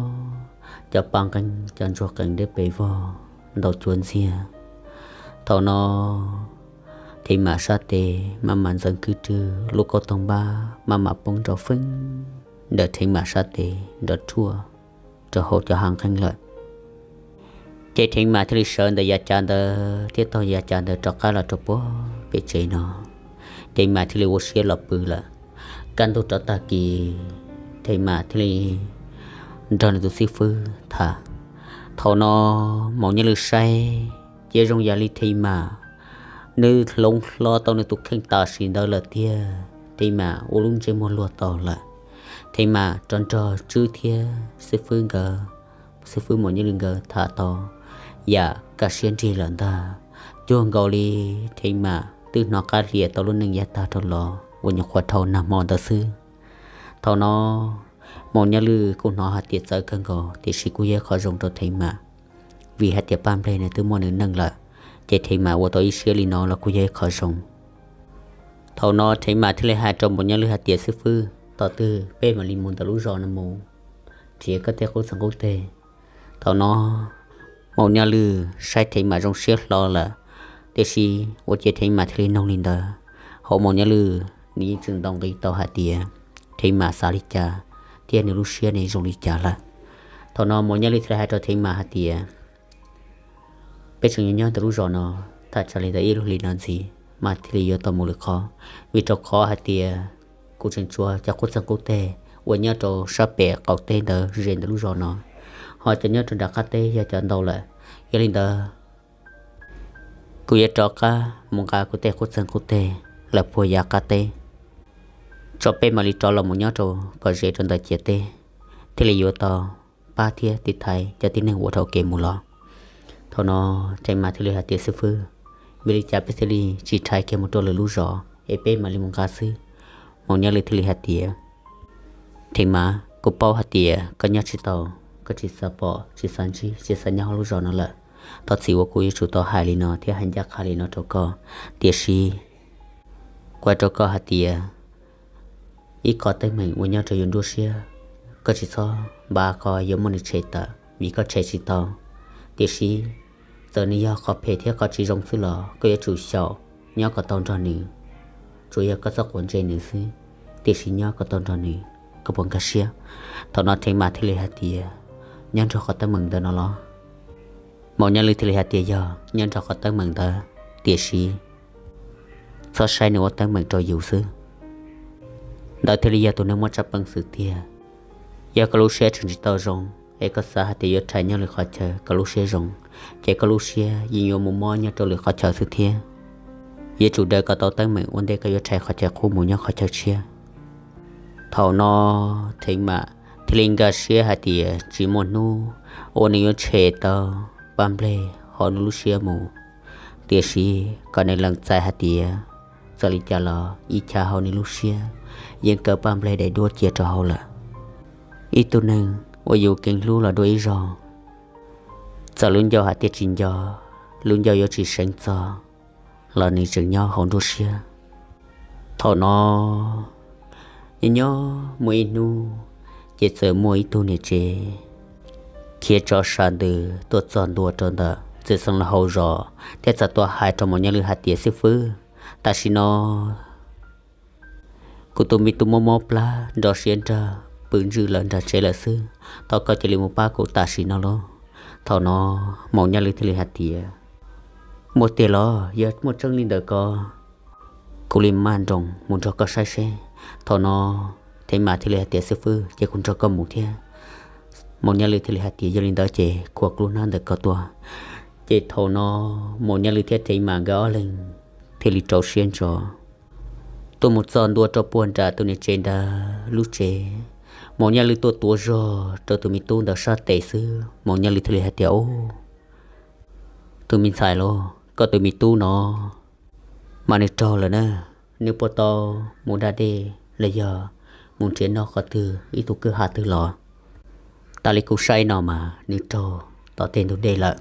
cov paj nqeeb cov ntsuag qees deb pes vog ntaus cuav ntxiag. Thaum no Theev Mam sab tes maj mam ntxeev khwb rwg, lub kauj toog npab maj mam poob nrov feeb ntawm Theev Mam sab tes nrov ruaj rau hauv cov hav nqeeb lawm. Ces Theev Mam thiaj li sawv ntawm yav cav ntawd thiab taug yav cav ntawd rov qab los rau puag pem tsev no. Theev Mam thiaj li ua siab los pw lawm. Kaj ntug rov tag kis, Theev Mam thiaj li nrog nws tus xib fwb tham. Thaum no Maum Nyob Lwm saib ces zoo yam li Theev Mam nws hloov hlo tau nws tus kheej tam sim ntawd lawm tiag. Theev Mam ua lub ntsej muag luag tau lawm. Theev Mam rov nrog Tswb thiab xib fwb nkawd, xib fwb Maum Nyob Lwm nkawd tham tau yam kaj siab nrig lawm ntag. Cuag nkaus li Theev Mam twb hnov qab hlias tau lub neej yav tag dhau los uas nyuam qhuav dhau nag hmo ntawd xwb. Thaum no Maum Nyob Lwm kuj hnov hais tias txawv kawg nkaus tiam sis kuj yog ib qho zoo rau Theev Mam, vim hais tias Paj Nplej nws twb muaj nws neej lawm, ces Theev Mam ua tau ib siab li no los kuj yog ib qho zoo. Thaum no Theev Mam thiaj li hais rau Maum Nyob Lwm hais tias, xib fwb, thaum twg peb mam li mus ntawm lub zos no mus nrhiav koj tej qub txeeg qub teg. Thaum no Maum Nyob Lwm saib Theev Mam zoo siab hlo lawm, tiam sis ua cas Theev Mam thiaj li noog li ntawd? Hauv Maum Nyob Lwm nws yeej tseem ntaus nqi tau hais tias Theev Mam xav li cas thiab nws lub siab ne zoo li cas lawm. Thaum no Maum Nyob Lwm thiaj li hais rau Theev Mam hais tias, peb tseem yuav nyob ntawm lub zos no thaj tsam li ntawm ib lub hlis no ntxiv mas thiaj li yuav tau mus lwm qhov, vim rau qhov hais tias kuv tseem tshuav cov qub txeeg qub teg uas nyob rau sab pem qaum teb ntawd ze ntawm lub zos no, ho cov nyob rau nram qab teb yog cov ntau lawm. Yog li ntawd kuv yuav rov qab mus nqa kuv tej qub txeeg qub teg lawm puag yav qab teb, tso peb mam li rov los mus nyob rau kom ze rau ntawm ciam teb, thiaj li yuav tau pab thiab tiv thaiv cov tib neeg uas dhau kev mus los. Thaum no Theev Mam thiaj li hais tias, xib fwb, vim li cas peb thiaj li tsis rhais kiag mus rau lwm lub zos es peb mam li mus nqa xwb? Maum Nyob Lwm thiaj li hais tias, Theev Mam, kuv paub hais tias koj nyob tsis tau, koj tsis xav pom, tsis xav ntsib, tsis xav nyob hauv lub zos no lawm. Thov txim uas kuv yuav tsum tau hais li no thiab hais ncaj qha li no rau koj. Tiam sis kuv hais rau koj hais tias ib qho teeb meem uas nyob rau yus nruab siab, koj tsis txhob npaj koj yuav muab nws tshem tawm vim koj tshem tsis tau. Tiam sis txawm nws yog qhov phem thiab qhov tsis zoo xwb los koj yuav tsum xyaum nyob kom tau nrog nws. Tsuas yog koj txhob quav ntsej nws xwb, tiam sis nyob kom tau nrog nws, koj puas nkag siab? Thaum no Theev Mam thiaj li hais tias, nyob nrog qhov teeb meem ntawm no los? Maum Nyaj Lwj thiaj li hais tias yog nyob nrog qhov teeb meem ntawd, tiam sis txhob saib nws ua teeb meem rau yus xwb. Ntawd thiaj li yog tus neeg muaj tsab peev xwm tiag. Yog koj lub siab tseem tsis tau zoo, es koj xav hais tias yuav rhais nyob lwm qhov chaw koj lub siab zoo, ces koj lub siab yeej yuav mus mob nyob rau lwm qhov chaw xwb thiab. Yuav tsum daws kom tau teeb meem ua ntej koj yuav rhais qhov chaw qub mus nyob qhov chaw tshiab. Thaum no Thev Mam thiaj li nkag siab hais tias tsis muaj hnub uas nws yuav tshem tau Paj Nplej hauv nws lub siab mus, tiam sis kom nws lees txais hais tias txawm li cas los ib chav hauv nws lub siab yeej kaw Paj Nplej daim duab cia rau hauv lawm. Ib tug neeg uas yus keev hlub los dua ib zaug, txawm lub ncauj hais tias tsis nco, lub ncauj yuav tsis seev txog, los nws tseem nyob hauv nruab siab. Thaum no nyob nyob muaj ib hnub, ces txawm muaj ib tug niam tsev khiav tsov sa ntws tuaj txog ntua rau ntawm txiv xeev laus hauv zos thiab txawm tuaj hais rau Maum Nyaj Lwj hais tias xib fwb, tam sim no kuv tus me tub mob mob plab nrov siab nrag pw ntswj lawm nram tsev lawm xwb, thov koj cia li mus pab kuv tam sim no lauj. Thaum no Maum Nyaj Lwj thiaj li hais tias muaj tiag los yog muaj tseeb li ntawm ko, kuv li maj nroos mus nrog koj saib seb. Thaum no Thev Mam thiaj li hais tias xib fwb, ces kuv nrog koj mus thiab. Maum Nyaj Lwj thiaj li hais tias yog li ntawd ces khuam kuv lub hnab ntawm ko tuaj. Ces thaum no Maum Nyaj Lwj thiab Thev Mam nkawd ob leeg thiaj li rau siab ntso tuaj mus txog ntua rau puag nram tus niam tsev ntawd lub tsev. Maum Nyaj Lwj tuaj tuav zog rau tus me tub ntawd sab tes xwb, Maum Nyaj Lwj thiaj li hais tias ub, tus me ntxhais lauj, koj tus me tub no mas nws raug lawm na, nws puas tau mus da dej los yog mus nrhiav noj qhov twg ib tug kwj ha twg los? Tas li kuv saib no mas nws raug tom tej ntug dej lawm.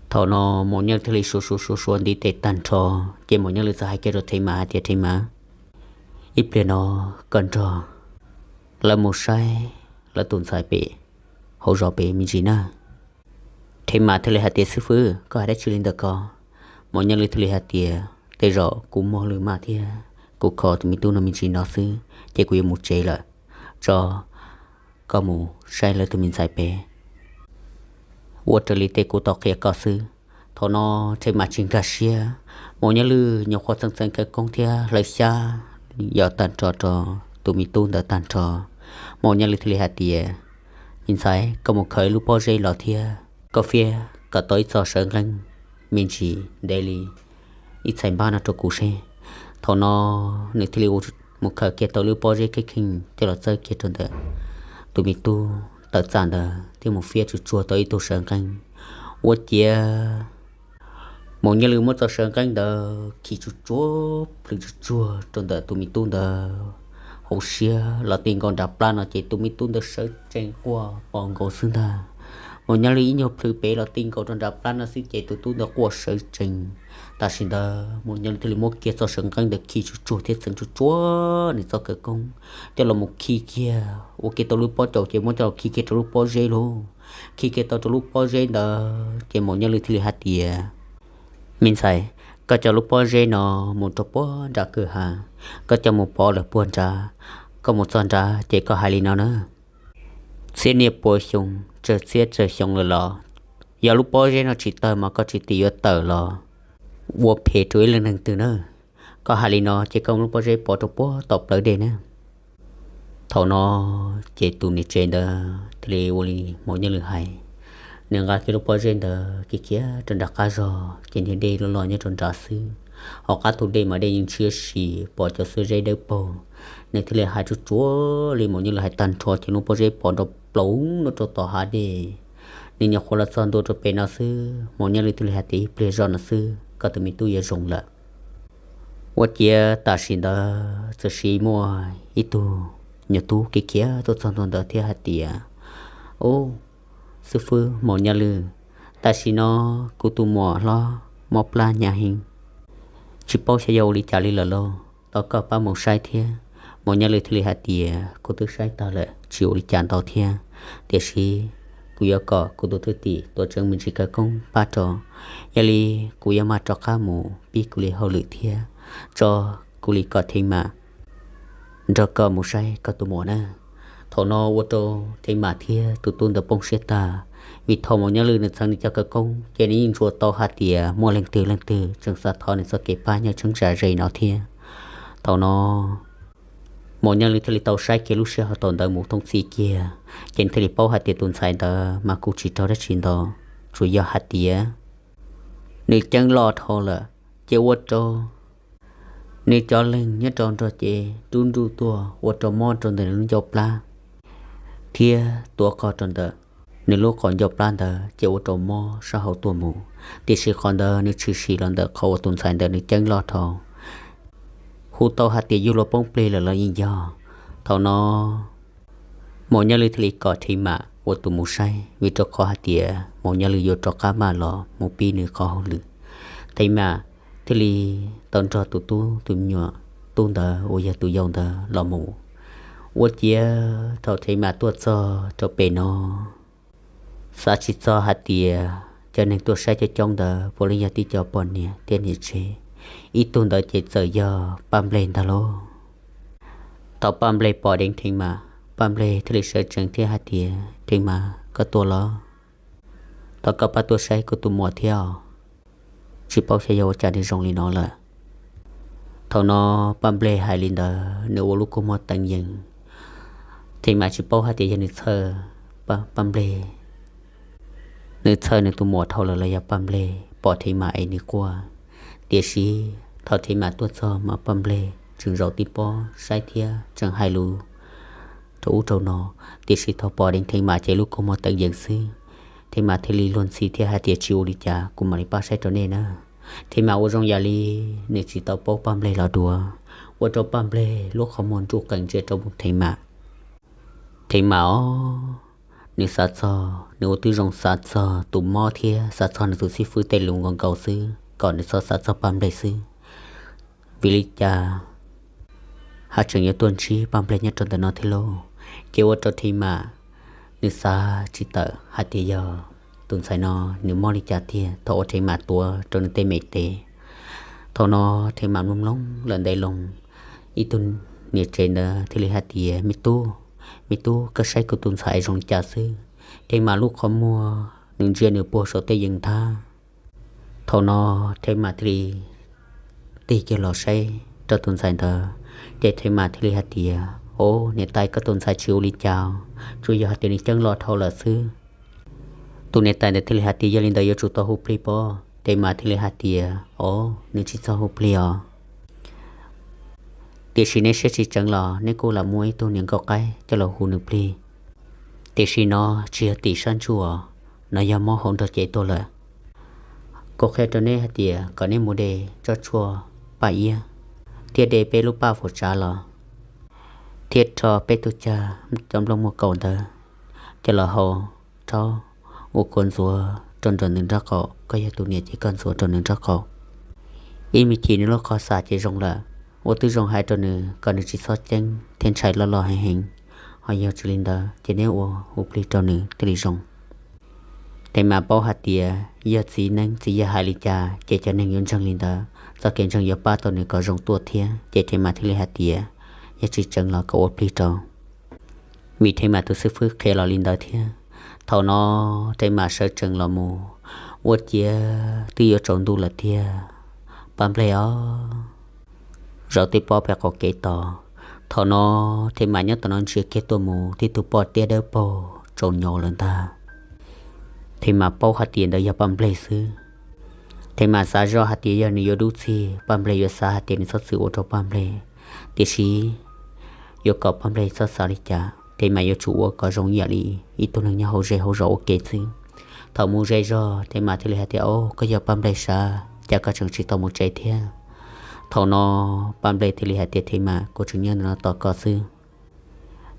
Thaum no Maum Nyaj Lwj thiaj li suav suav suav suav ntiv tes tag nrho, ces Maum Nyaj Lwj txawm hais kiag rau Thev Mam hais tias Thev Mam, ib pliag no koj nrog lawv mus saib lawv tus ntxhais pem hauv zos pem me ntsis na. Thev Mam thiaj li hais tias xib fwb, koj hais dab tsi li ntawm ko? Maum Nyaj Lwj thiaj li hais tias tej zaum kuv muaj lwj maj thiab kuv kho tus me tub no me ntsis no xwb ces kuv yuav mus tsev lawm, tso koj mus saib lawv tus me ntxhais pem ua raws li tej kuv tau qhia koj xwb. Thaum no Thev Mam tsis nkag siab, Maum Nyaj Lwj nyuam qhuav txeev txeev khawv koob thiab hlawv xyab yos tag nrho rau tus me tub ntawd tag nrho. Maum Nyaj Lwj thiaj li hais tias me ntxhais, koj mus khaws lub pob zeb los thiab koj fiab kom tau ib txoj sawv nqeeb me ntsis ntev li ib txhais npab no rau kuv seb. Thaum no nws thiaj li mus khaws kiag tau lub pob zeb kheej kheej coj los txawb kiag rau ntawm tus me tub tawm txaj ntawd thiab mus fiab tsuj tsuag tau ib tug sawv nqeeb. Ua ciav Maum Nyaj Lwj muab txoj sawv nqeeb ntawd khi tsuj tsuag plhws tsuj tsuag rau ntawm tus me tub ntawd hauv siab los ti nkaus nram plab no ces tus me tub ntawd sawv tsees quaj pos nkaus xwb ntag. Maum Nyaj Lwj ib nyuag plhws pem los ti nkaus rau nram plab no xwb ces tus tub ntawd quaj sawv tsees. Tam sim ntawd Maum Nyaj Lwj thiaj li muab kiag txoj sawv nqeeb ntawd khi tsuj tsuag thiab txeev tsuj tsuag nws txoj khawv koob coj los mus khi kiag ua kiag tau lub pob caus ces muab coj los khi kiag rau lub pob zeb lauj. Khi kiag tau rau lub pob zeb ntawd ces Maum Nyaj Lwj thiaj li hais tias me ntxhais, koj coj lub pob zeb no mus rau puag nram kwj ha, koj coj mus pov lawm puag nrad. Koj mus txog nrad ces koj hais li no na, txhiab niaj pua xyoo, tsawg txhiab tsawg xyoo lawm los yog lub pob zeb no tsis tawg mas koj tsis tim yuav tawm los ua phem rau ib leej neeg twg na. Koj hais li no ces koj mus lub pob zeb pov rau puag tom plawv dej na. Thaum no ces tus niam tsev ntawd thiaj li ua li Maum Nyaj Lwj hais. Nws nqa kiag lub pob zeb ntawd khiav khiav rau nram qab zos ces niag dej loj loj nyob rau nrad xwb. Hauv qab tus dej mas dej yeej ntshiab si pom cov xuab zeb dawb paug. Nws thiaj li hais tsuj tsuag li Maum Nyaj Lwj hais tag nrho ces lub pob zeb pov nrov plaws no rau tom hav dej. Nws nyuam qhuav los txog ntua rau pem no xwb, Maum Nyaj Lwj thiaj li hais tias ib pliag zoj no xwb koj tus me tub yuav zoo lawm. Ua ciav tam sim ntawd txawm sis muaj ib tug nyuag tub khiav khiav tuaj txog ntua ntawd thiab hais tias ub, xib fwb Maum Nyaj Lwj, tam sim no kuv tus muam hlob mob plab hnyav heev, tsis paub xyov yog ua li cas li lawm lauj, thov koj pab mus saib thiab. Maum Nyaj Lwj thiaj li hais tias kuv twb saib tag lawm tsis ua li cas ntau thiab, tiam sis kuv yuav kom kuv tus thwj tim Tuam Tseeb me ntsis khawv koob pab rau, yog li kuv yuav maj rov qab mus pib kuv li hauj lwm thiab, tso kuv li kom Thev Mam nrog koj mus saib koj tus muam na. Thaum no ua rau Thev Mam thiab tus tub ntawd poob siab tag, Vim thaum Maum Nyob Lwm nws txheev nws cov khawv koob ces nws yeej ntsuas tau hais tias muaj leej twg leej twg tseem xav thov nws txoj kev pab nyob cheeb tsam ze no thiab. Thaum no Maum Nyob Lwm thiaj li tau saib kiag lub sij hawm thaum ntawd mus thooj txhij kiag, ces nws thiaj li paub hais tias tus ntxhais ntawd mas kuj tsis raug dab tsi ntau, tsuas yog hais tias nws ceeb loj dhau lawm, ces ua rau nws cov leeg nyob rau nrog cev rub nruj tuaj ua rau mob rau ntawm nws lub ncauj plab thiab tuav qog rau ntawm nws lub qhov ncauj plab ntawd ces ua rau mob sab hauv tuaj mus. Tiam sis qhov ntawd nws tshwm sim los ntawm qhov uas tus ntxhais ntawd nws ceeb loj dhau, hu tau hais tias yug los poob plig lawm los yeej yog. Thaum no Maum Nyob Lwm thiaj li kom Thej Mam ua tus mus saib, vim rau qhov hais tias Maum Nyob Lwm yuav rov qab maj los mus pib nws qhov hauj lwm. Thej Mam thiaj li tau nrog tus tub tus me nyuam tub ntawd uas yog tus yau ntawd los mus. Ua ciav thaum Thej Mam tuaj txog rau pem no, xav tsis txog hais tias cov neeg tuaj saib coob coob ntawd puav leej yog tib co poj niam thiab niam tsev, ib tug ntawd ces txawm yog Paj Nplej ntag lauj. Thaum Paj Nplej pom dheev Thej Mam, Paj Nplej thiaj li sawv tsees thiab hais tias, Thej Mam, koj tuaj los? Thov koj pab tuaj saib kuv tus muam thiab os. Tsis paub xyov yog ua cas nws zoo li no lawm. Thaum no Paj Nplej hais li ntawd nws ua lub kua muag teev yees. Thej Mam tsis paub hais tias yog nws txhawj Paj Nplej, nws txhawj nws tus muam dhau lawm los yog Paj Nplej pom Thej Mam es nws quaj. Tiam sis thaum Thej Mam tuaj txog mas Paj Nplej tseem zaum tib pob saib thiab tseem hais lus rau ub rau no. Tiam sis thaum pom dheev Thej Mam ces lub kua muag teev yees xwb. Thej Mam thiaj li luag ntxhi thiab hais tias, Tsis ua li cas, kuv mam li pab saib rau nej na. Thej Mam ua zoo yam li nws tsis tau paub Paj Nplej los dua, ua rau Paj Nplej lub qhov muag nruj qees ntsia rau mus Thej Mam. Thej Mam os, nws xav txog, nws ua tib zoo xav txog tus mob thiab xav txog nws tus xib fwb tej lus nkaus nkaus xwb, kom nws txhob xav txog Paj Nplej xwb. Vim li cas haj tseem yuav tuaj ntsib Paj Nplej nyob rau ntawm no thiab lauj? Ces ua rau Thej Mam nws xav tsis tawm hais tias yog tus ntxhais no nws mob li cas tiag thaum uas Thej Mam tuav rau nws tej me tes. Thaum no Thej Mam mloog mloog lawm ntev loo, ib tug niam tsev ntawd thiaj li hais tias, Me tub, me tub, koj saib kuv tus ntxhais zoo li cas xwb? Thej Mam lub qhov muag nws ntsia nws puag saum tej yees ntag. Thaum no Thej Mam thiaj li tig kiag los saib rau tus ntxhais ntawd, ces Thej Mam thiaj li hais tias, Au niam tais, koj tus ntxhais tsis ua li cas, tsuas yog hais tias nws ceeb loj dhau lawm xwb. Tus niam tais ntawd thiaj li hais tias, Yog li ntawd yuav tsum tau hu plig pob? Thej Mam thiaj li hais tias, Au, nws tsis txhob hu plig os. Tiam sis neb siab tsis tseev los neb kuj lam muaj ib tug niam nkauj qaib coj los hu nws plig. Tiam sis no tsis yog tim sab ntsuj os, no yog mob hauv nrog cev tuaj lawm. Kuv qhia rau neb hais tias kom neb mus de tsob tshuaj paj iab, thiab de peb lub paj fuam tsav los, thiab rho peb tug cag cov nplooj muaj kaus ntawd coj los hau rhaub ua kua ntxuav rau nram nws nraub qaum. Koj yog tus niam ces koj ntxuav rau nws nraub qaum ib me chim, nws lub qhov xav ces zoo lawm. Ua tib zoo hais rau nws kom nws tsis txhob ceeb thiab ntshai loj loj heev heev. Ho yog tsis li ntawd ces neb ua hu plig rau nws thiaj li zoo. Thej Mam paub hais tias yog txiv neeb txiv yaig hais li cas ces cov neeg yuav ntseeg li ntawd, txoj kev ntseeg yuav pab tau nws kom zoo tuaj thiab. Ces Thej Mam thiaj li hais tias, Yog tsis tseev los kom ua plig rau. Vim Thej Mam tus xib fwb qhia los li ntawd thiab. Thaum no Thej Mam sawv tsees los mus, ua ciav twb yuav tsaus ntuj lawm tiag. Paj Nplej os, zaum tib pob pem qaum kev tos. Thaum no Thej Mam nyob tom no ntsia kiag tuaj mus, tib tug poj tiab dawb paug tsaus nyo lawm ntag. Thej Mam paub hais tias ntawd yog Paj Nplej xwb. Thej Mam xav zoj hais tias yog nws yuav dub txig, Paj Nplej yuav xav hais tias nws txhob txwm ua rau Paj Nplej. Tiam sis yuav kom Paj Nplej txhob xav li cas, Thej Mam yuav tsum ua kom zoo ib yam li ib tug neeg nyob hauv zej hauv zos ua ke xwb. Thaum mus ze zog, Thej Mam thiaj li hais tias, Au, koj yog Paj Nplej sav, cas koj tseem tsis tau mus tsev thiab? Thaum no Paj Nplej thiaj li hais tias, Thej Mam, kuv tseem nyob ntawm no tos koj xwb.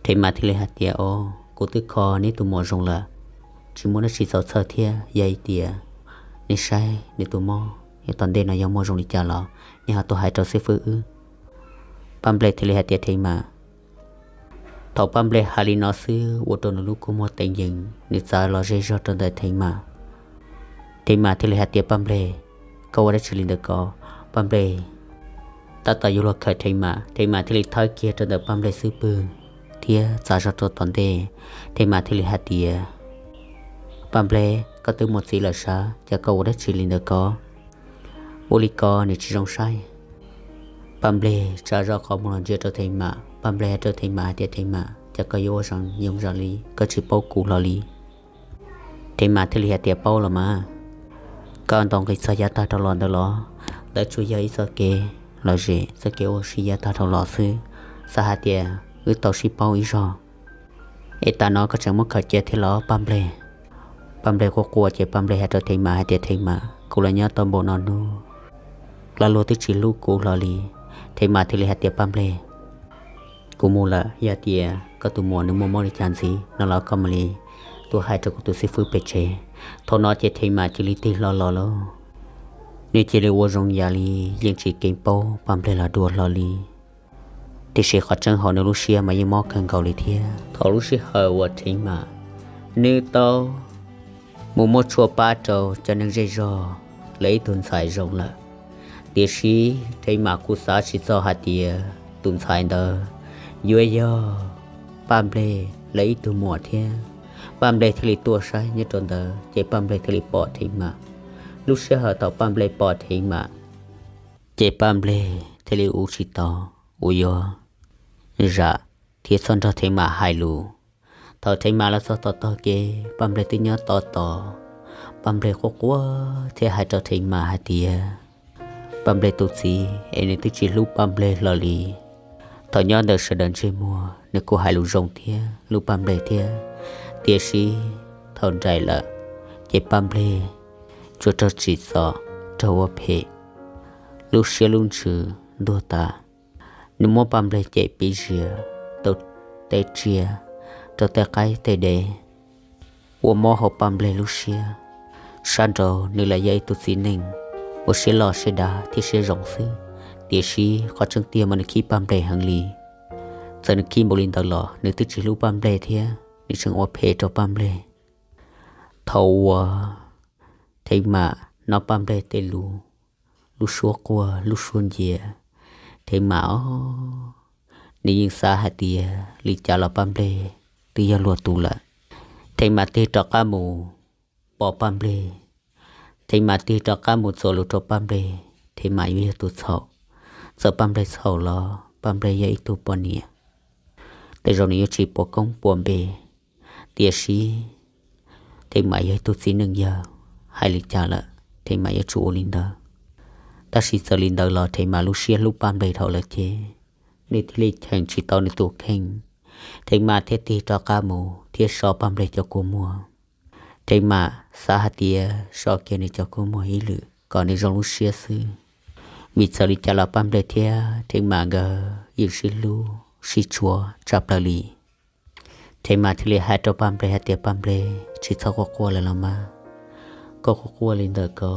Thej Mam thiaj li hais tias, Au, kuv twb kho neb tus muam zoo lawm, tsis muaj dab tsi txaus txhawj thiab. Yog hais tias neb saib nws tus mob yav tom ntej no yog muaj zoo li cas los neb ho tuaj hais rau xib fwb wb. Paj Nplej thiaj li hais tias, Thej Mam. Thaum Paj Nplej hais li no xwb ua rau nws lub kua muag teev yees, nws txav los ze zog rau ntawm Thej Mam. Thej Mam thiaj li hais tias, Paj Nplej, koj ua dab tsi li ntawd ko? Paj Nplej tab tom yuav luag khawm Thej Mam, Thej Mam thiaj li thawb kiag rau ntawm Paj Nplej xub pwg thiab txav zog rau tom ntej. Thej Mam thiaj li hais tias, Paj Nplej, koj twb muaj txiv lawm sav, cas koj ua dab tsi li ntawd ko? Ua li ko nws tsis zoo saib. Paj Nplej tsa zoj qhov muag los ntsia rau Thej Mam, Paj Nplej hais rau Thej Mam hais tias, Thej Mam, cas koj yuav ua zoo zoo li, koj tsis paub kuv hlo li? Thej Mam thiaj li hais tias, Paub los mas. Koj ntaus nqi txog yav tag dhau los ntawd los? Ntawd tsuas yog ib txoj kev lom zem, txoj kev ua si yav tag dhau los xwb. Xav hais tias wb tau sib paub ib zaug, es tam no koj tseem muab khaws cia thiab los Paj Nplej? Paj Nplej quaj quaj ces Paj Nplej hais rau Thej Mam hais tias, Thej Mam, kuv los nyob tau npaum no hnub, los luag twb tsis hlub kuv hlo li. Thej Mam thiaj li hais tias, Paj Nplej, kuv mus lawm, yog tias koj tus muam nws muaj mob li cas ntxiv no los koj mam li tuaj hais rau kuv tus xib fwb pem tsev. Thaum no ces Thej Mam cia li tig hlo los lauj. Nws cia li ua zoo yam li yeej tsis kheev paub Paj Nplej los dua hlo li. Tiam sis qhov tseeb hauv nws lub siab mas yeej mob kawg nkaus li thiab. Thaum lub sij hawm uas Thej Mam nws tau mus muab tshuaj pab rau cov neeg zej zog lawv ib tug ntxhais zoo lawm, tiam sis Thej Mam kuj xav tsis txog hais tias tus ntxhais ntawd yuav yog Paj Nplej lawv ib tug muam thiab. Paj Nplej thiaj li tuaj saib nyob rau ntawd ces Paj Nplej thiaj li pom Thej Mam. Lub sij hawm thaum Paj Nplej pom Thej Mam ces Paj Nplej thiaj li ua tsis tau, ua yuav zam thiab txhob nrog Thej Mam hais lus. Thaum Thej Mam los txog tom tog kev, Paj Nplej twb nyob tos tos. Paj Nplej quaj quaj thiab hais rau Thej Mam hais tias, Paj Nplej tus txiv es nws twb tsis hlub Paj Nplej hlo li. Thaum nyob ntawm sawv daws ntsej muag nws kuj hais lus zoo thiab hlub Paj Nplej thiab, tiam sis thaum nraim lawm ces Paj Nplej tsuas raug tsim txom, raug ua phem, lub siab lub ntsws ntuag tas. Nws muab Paj Nplej cem piv zias, rau tej tsiaj, rau tej qaib tej dev, ua mob hauv Paj Nplej lub siab. Sab nraud nws lam yog ib tug txiv neej uas siab loj siab dav thiab siab zoo xwb, tiam sis qhov tseeb tiag mas nws khib Paj Nplej heev li. Txawm nws khib npaum li ntawd los nws twb tsis hlub Paj Nplej thiab nws tseem ua phem rau Paj Nplej. Thaum uas Thej Mam hnov Paj Nplej tej lus, lub suab quaj lub suab ncia, Thej Mam os, nws yeej xav hais tias li cas los Paj Nplej twb yog luag tus lawm. Thej Mam tig rov qab mus pom Paj Nplej, Thej Mam tig rov qab mus txuas lus rau Paj Nplej, Thej Mam yuav yog tus txhaum. Txawm Paj Nplej txhaum los Paj Nplej yog ib tug poj niam, tej zaum nws yuav tsis puas koob puas npe, tiam sis Thej Mam yog ib tug txiv neej yawg, hais li cas lawm Thej Mam yuav tsum ua li ntawd. Tab sis txawm li ntawd los Thej Mam lub siab hlub Paj Nplej dhau lawm ces nws thiaj li cheem tsis tau nws tus kheej. Thej Mam thiaj tig rov qab mus thiab so Paj Nplej cov kua muag. Thej Mam xav hais tias so kiag nws cov kua muag ib lwm kom nws zoo lub siab xwb, vim txawm li cas los Paj Nplej thiab Thej Mam nkawd yeej sib hlub sib tshua tshaj plaws li. Thej Mam thiaj li hais rau Paj Nplej hais tias, Paj Nplej, tsis txhob quaj quaj lawm los mas. Koj quaj quaj li ntawd ko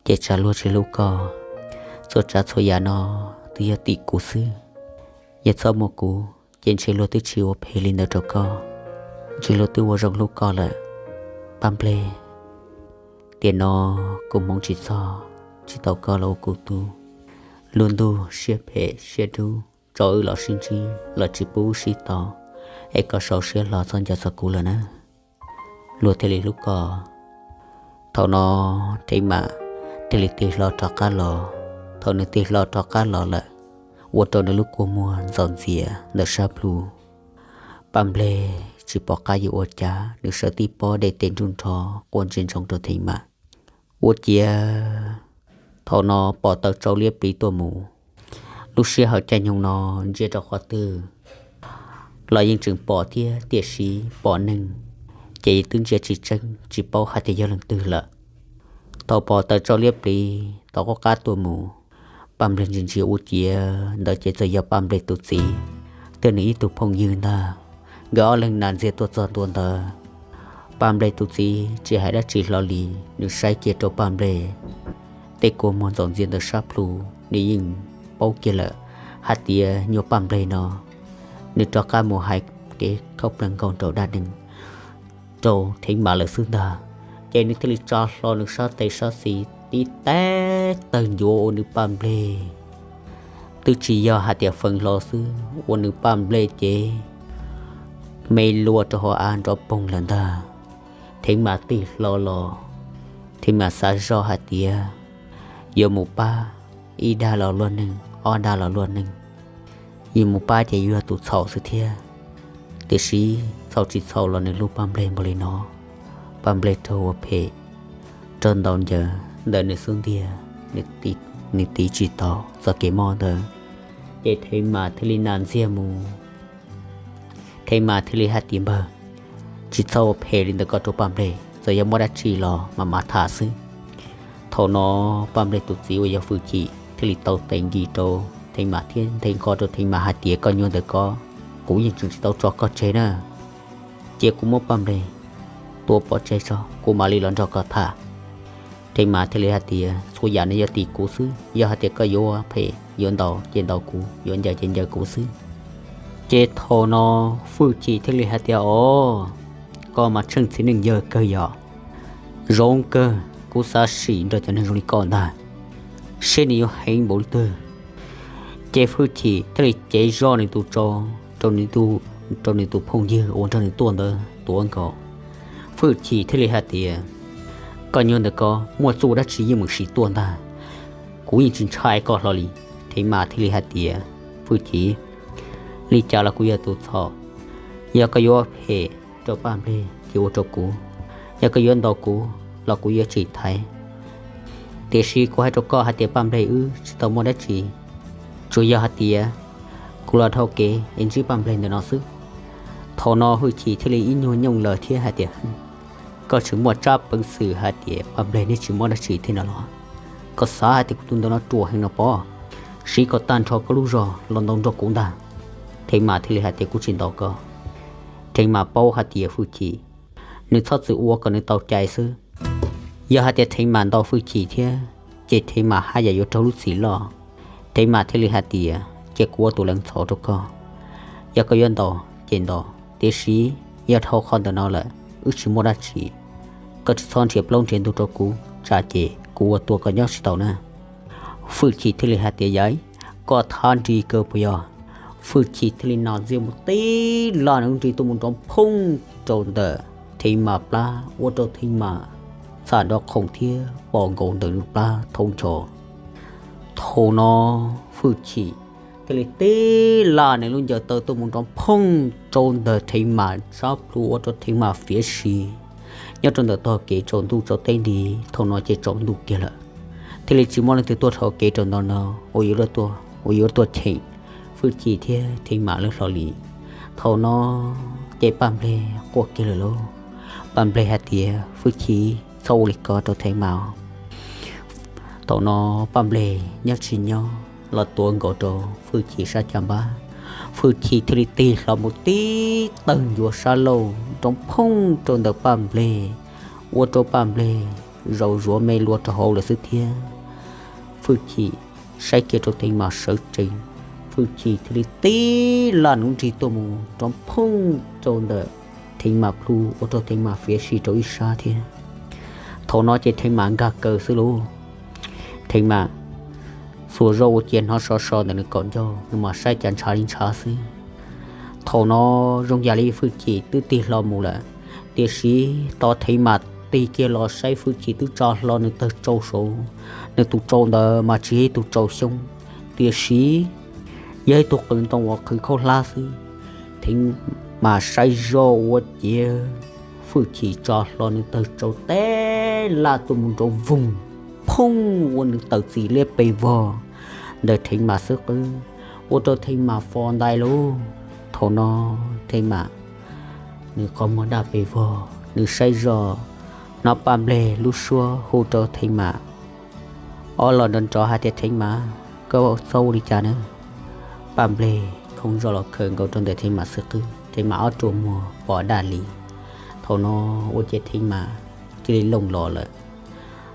ces tsam luag tsis hlub koj. Txhua tsav txhua yam no twb yog tim kuv xwb. Yog txhob muaj kuv ces ntshe luag twb tsis ua phem li ntawd rau koj, ntshe luag twb ua zoo hlub koj lawm. Paj Nplej, tiam no kuv hmoov tsis txog, tsis tau koj los ua kuv tub. Lub ntuj siab phem siab dub, tso wb los sib ntsib los tsis pub wb sib tau, es koj sau siab hlo txhob nco txog kuv lawm na. Luag thiaj li hlub koj. Thaum no Thej Mam thiaj li tig hlo rov qab los. Thaum nws tig hlo rov qab los lawm, ua rau nws lub kua muag ntxaus ntxias ntawm sab plhu. Paj Nplej tsis pom qab yuav ua cas, nws sawv tib pob dej tes nruj nrho quaj ntsia ntsoov rau Thej Mam. Ua ciav thaum no pom taw tsau liab pliv tuaj mus. Lub sij hawm caij nyoog no ntsia rau qhov twg los yeej tseem pom thiab, tiam sis pom neeg ces twb ntsia tsis tseeb tsis paub hais tias yog leej twg lawm. Thaum pom taw tsau liab pliv tau qub qab tuaj mus, Paj Nplej ntsia ntsia ua ciav ntawd ces txawm yog Paj Nplej tus txiv thiab nws ib tug phooj ywg ntag. Nkawd ob leeg nas ntxiag tuaj txog ntua ntawd. Paj Nplej tus txiv tsis hais dab tsi hlo li, nws saib kiag rau Paj Nplej tej kua muag ntxaus ntxias ntawm sab plhu, nws yeej paub kiag lawm hais tias nyuag Paj Nplej no nws rov qab mus hais kev khaub plees nkaus rau dab neeg rau Thej Mam lawm xwb ntag. Ces nws thiaj li tsa hlo nws sab tes sab xis tib teg tawg ncuav ua nws Paj Nplej twb tsis yog hais tias feeb hlo xwb, ua nws Paj Nplej ces me luaj rau hauv av nrov poog lawm ntag. Theev Mas tig hlo los, Theev Mas xav zoj hais tias yuav mus pab ib dag los luaj neeg, ob dag los luaj neeg, yuav mus pab ces yuav yog tus txhaum xwb thiab. Tiam sis txhaum tsis txhaum los nws hlub Paj Nplej npaum li no, Paj Nplej raug ua phem, raug ntaus ncaws ntawm nws xub ntiag, nws tiv tsis tau txoj kev mob ntawd. Ces Theev Mas thiaj li nas ntxiag mus. Theev Mas thiaj li hais tias, Npawg, tsis txhob ua phem li ntawd ko rau Paj Nplej, txawm yog muaj dab tsi los mas mam tham xwb. Thaum no Paj Nplej tus txiv uas yog Fwj Chim thiaj li tau tes nkis rau Theev Mas thiab nthe nqho rau Theev Mas hais tias, Koj nyuag ntawm ko, kuv yeej tseem tsis tau tso koj tseg na. Cia kuv muab Paj Nplej tua pov tseg tso kuv mam li los nrog koj tham. Theev Mas thiaj li hais tias, Txhua yam no yog tim kuv xwb, yog hais tias koj yuav phem yuav ntaus ces ntaus kuv, yuav ncaws ces ncaws kuv xwb. Ces thaum no Fwj Chim thiaj li hais tias, Os, koj mas tsheej txiv neej yawg kawg yom. Zoo kawg, kuv xav sim nrog cov neeg zoo li koj ntag, seb nws yuav heev npaum li twg. Ces Fwj Chim thiaj li cev zoj nws tus tsau rau nws tus phooj ywg uas nrog nws tuaj ntawd tuav nkaus. Fwj Chim thiaj li hais tias, Koj nyuag ntawm ko, muaj txuj dab tsi yeej meem sim tuaj ntag, kuv yeej tsis ntshai koj hlo li. Theev Mas thiaj li hais tias, Fwj Chim, li cas los kuv yog tus txhaum, yog koj yuav phem rau Paj Nplej ces ua rau kuv, yog koj yuav ntaus kuv los kuv yuav tsis thaiv. Tiam sis kuv hais rau koj hais tias Paj Nplej wb tsis tau muaj dab tsi, tsuas yog hais tias kuv los dhau kev es ntsib Paj Nplej ntawm no xwb. Thaum no Fwj Chim thiaj li ib nyuag nyooj lawm thiab hais tias, Koj tseem muaj tsab peev xwm hais tias Paj Nplej nws tsis muaj dab tsi thiab no los? Koj xav hais tias kuv tus ntawm no ruam heev no pob? Siv kom tag nrho koj lub zog los ntaus nrog kuv ntag. Theev Mas thiaj li hais tias, Kuv tsis ntaus koj. Theev Mas paub hais tias Fwj Chim nws txhob txwm ua kom nws tau cai xwb. Yog hais tias Theev Mas ntaus Fwj Chim thiab ces Theev Mas haj yam yuav raug lub txim loj. Theev Mas thiaj li hais tias, Cia kuv ua tus leej ntxhov rau koj, yog koj yuav ntaus ces ntaus, tiam sis yog dhau qhov ntawm no lawm wb tsis muaj dab tsi. Koj tsis txhob nrhiav plaub nrhiav ntug rau kuv, tsam ces kuv ua tua koj nyob tsis tau na. Fwj Chim thiaj li hais tias, Yawm, koj thab nri kawg puas yog? Fwj Chim thiaj li nas ntxiag mus tib laj nws lub nrig tuaj mus nrov phooj rau ntawm Theev Mas plab, ua rau Theev Mas txham nrov qhoom thiab pom nkaus ntawm nws plab thoob ncho. Thaum no Fwj Chim thiaj li tib laj nws lub ncaws taw tuaj mus nrov phooj rau ntawm Theev Mas sab plhu, ua rau Theev Mas fiav si nyob rau ntawm tog kev tsaus ntuj tsaus teb nti. Thaum no ces tsaus ntuj kiag lawm, thiaj li tsis muaj leej twg tuaj dhau kev rau ntawm no uas yuav tuaj cheem Fwj Chim thiab Theev Mas lawv hlo li. Thaum no ces Paj Nplej quaj kiag lawm lauj. Paj Nplej hais tias, Fwj Chim, txhob ua li ko rau Theev Mas. Thaum no Paj Nplej nyob tsis nyob los tuav nkaus rau Fwj Chim sab caj npab. Fwj Chim thiaj li tig hlo mus tib tawg ncuav sab laug nrov phooj rau ntawm Paj Nplej, ua rau Paj Nplej zaum zuav me lua rau hauv lawm xwb thiab. Fwj Chim saib kiag rau Theev Mas sawv tsees, Fwj Chim thiaj li tib laj nws lub nrig tuaj mus nrov phooj rau ntawm Theev Mas plhu, ua rau Theev Mas fiav si rau ib sab thiab. Thaum no ces Theev Mas nkag kaw xwb lauj. Theev Mas xuas zog ua cia hnov so so ntawm nws kaum ncauj, nws mas saib cas ntshav li ntshav xwb. Thaum no zoo yam li Fwj Chim twb tig hlo mus lawm, tiam sis tos Theev Mas tig kiag los saib Fwj Chim twb tsa hlo nws tawg tsau saud. Nws tus tsau ntawd mas tsis yog ib tug tsau xyoob, tiam sis yog ib tug qws ntoo uas qhwv khaub hlab xwb. Theev Mas saib zoj ua ciav Fwj Chim tsa hlo nws tawg tsau teb laj tuaj mus nrov voog phooj ua nws tawm txim liab pes vog ntawm Theev Mas xub qwb, ua rau Theev Mas fo ntais lauj. Thaum no Theev Mas nws qhov muag daj pes vog, nws saib zoj hnov Paj Nplej lub suab hu rau Theev Mas ob los nrov nrov hais tias, Theev Mas, koj txhob ua li cas na. Paj Nplej khoov zog los khawm nkaus rau ntawm Theev Mas xub qwb, Theev Mas ob ruam muag pom daj li. Thaum no ua ciav Theev Mas cia li looj los lawm.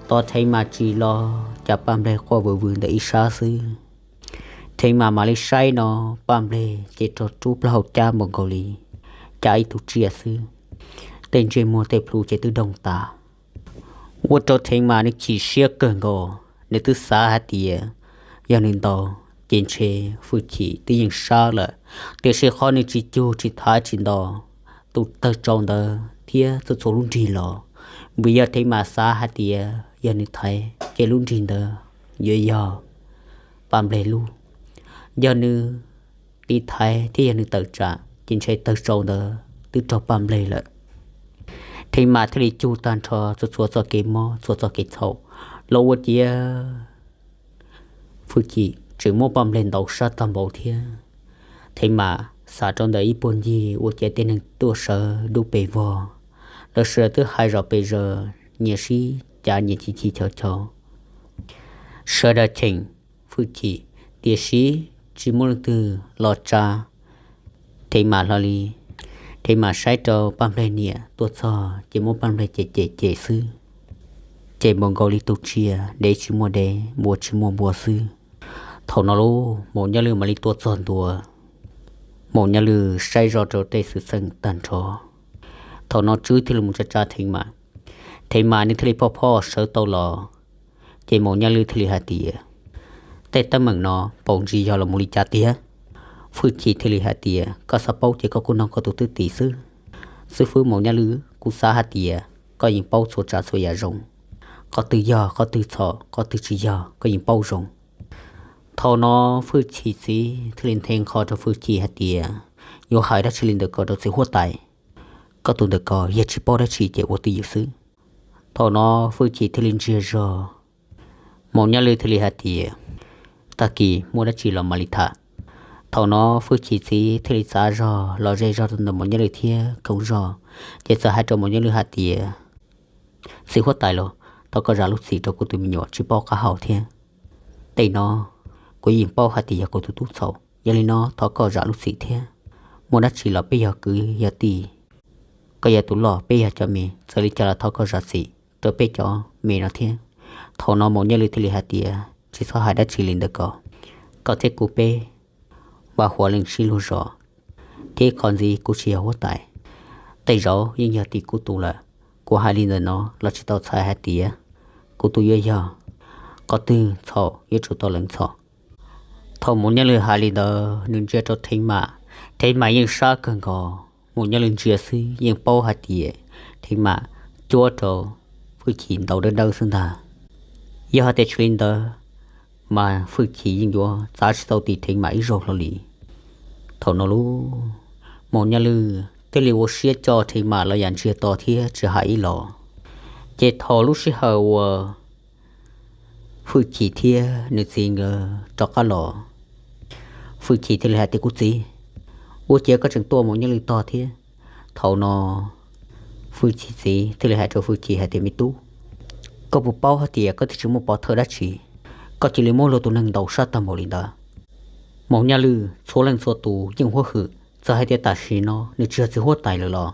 Tos Theev Mas tsim los cas Paj Nplej quaj vwm vwm ntawm ib sab xwb. Theev Mas mam li saib no, Paj Nplej ces rog rub plaub hau cab npaum nkaus li cab ib tug tsiaj xwb. Tej ntsej muag tej plhu ces twb doog tas. Ua rau Theev Mas nws chim siab kawg nkaus, nws twb xav hais tias yog nws ntaus ces ntshe Fwj Chim twb yeej sab lawm, tiam sis qhov nws tsis cug tsis thav tsis ntaus, tus tawg tsau ntawd thiab txhua txhua lub nrig los, vim yog Thev Mam xav hais tias yog nws thaiv ces lub nrig ntawd yuav yog Paj Nplej lub. Yog nws tiv thaiv thiab yog nws tawm tsam ces ntshe tawg tsau ntawd twb raug Paj Nplej lawm. Thev Mam thiaj li cug tag nrho txhua txhua txoj kev mob txhua txoj kev txhaum los ua ciav Fwj Chim tseem muab Paj Nplej ntaus sab tag npaum thiab. Thev Mam xav rau ntawm ib puag ncig ua ciav tej neeg tuaj sawv dub pes vog, lawv sawv daws twb hais zom pes zaws, nyias sib cav nyias chim chim chov chov. Sawv daws cheem Fwj Chim, tiam sis tsis muaj leej twg los tsa Thev Mam hlo li. Thev Mam saib rau Paj Nplej niam tuaj txog ces muab Paj Nplej cem cem cem xwb, ces npaum nkaus li tus tsiaj dev tsis muaj dev, npua tsis muaj npua xwb. Thaum no lauj, Maum Nyaj Lwj mam li tuaj txog ntua. Maum Nyaj Lwj saib zoj rau tej xwm txheej tag nrho. Thaum no Tswb thiaj li mus tsa tsa Thev Mam. Thev Mam nws thiaj li phoj phoj sawv tau los, ces Maum Nyaj Lwj thiaj li hais tias, tej teeb meem no paus ntsis yog los mus li cas tiag? Fwj Chim thiaj li hais tias, koj xav paub ces koj kuj nug koj tus thwj tim xwb. Xib fwb Maum Nyaj Lwj, kuv xav hais tias koj yeej paub txhua tsav txhua yam zoo, qhov twg yog qhov twg txhaum qhov twg tsis yog koj yeej paub zoo. Thaum no Fwj Chim txiv thiaj li nthe nqho rau Fwj Chim hais tias, yuav hais dab tsi li ntawm ko rau txiv huab tais? Koj tus ntawm ko yog tsis paub dab tsi ces ua twj ywm xwb. Thaum no Fwj Chim thiaj li ntsiag zog. Maum Nyaj Lwj thiaj li hais tias, tag kis muaj dab tsi los mam li tham. Thaum no Fwj Chim txiv thiaj li txav zog los ze zog rau ntawm Maum Nyaj Lwj thiab koom zog, ces txawm hais rau Maum Nyaj Lwj hais tias, txiv huab tais los, thov koj zam lub txim rau kuv tus me nyuam tsis paub qab hau thiab. Tej no kuv yeej paub hais tias yog kuv tus tub txhaum, yog li no thov koj zam lub txim thiab. Muaj dab tsi los peb yog kwv yog tij, koj yog tus loj peb yog cov me, txawm li cas los thov koj zam txim rau peb cov me no thiab. Thaum no Maum Nyaj Lwj thiaj li hais tias, tsis txhob hais dab tsi li ntawm ko, koj thiab kuv peb vaj huam leej sib luag zos, thiab qhov ntxiv kuv tsis yog huab tais, tej zaum yeej yog tim kuv tus lawm. Kuv hais li ntawm no los tsis tau txhais hais tias kuv tus yuav yog, qhov twg txhaum yuav tsum tau lees txhaum. Thaum Maum Nyaj Lwj hais li ntawd nws ntsia rau Thev Mam, Thev Mam yeej sab kawg nkaus. Maum Nyaj Lwj ntsia xwb yeej paub hais tias Thev Mam cuab rau Fwj Chim ntaus dawb dawb xwb ntag. Yog hais tias tsis li ntawd mas Fwj Chim yeej yuav txav tsis tau tim Thev Mam ib zaug hlo li. Thaum no lauj, Maum Nyaj Lwj thiaj li ua siab coj Thev Mam los yam ntsiag to thiab tsis hais ib los. Ces thaum lub sij hawm uas Fwj Chim thiab nws txiv nkawd rov qab los, Fwj Chim thiaj li hais tias, kuv txiv, ua cas koj tseem tua Maum Nyaj Lwj tog thiab? Thaum no Fwj Chim txiv thiaj li hais rau Fwj Chim hais tias, me tub, koj puas paub hais tias koj twb tsis muaj pov thawj dab tsi, koj cia li muab luag tus neeg ntaus sab tag npaum li ntawd? Maum Nyaj Lwj txhua leej txhua tus yeej huab hwm, txawm hais tias tam sim no nws tsis yog txiv huab tais lawm los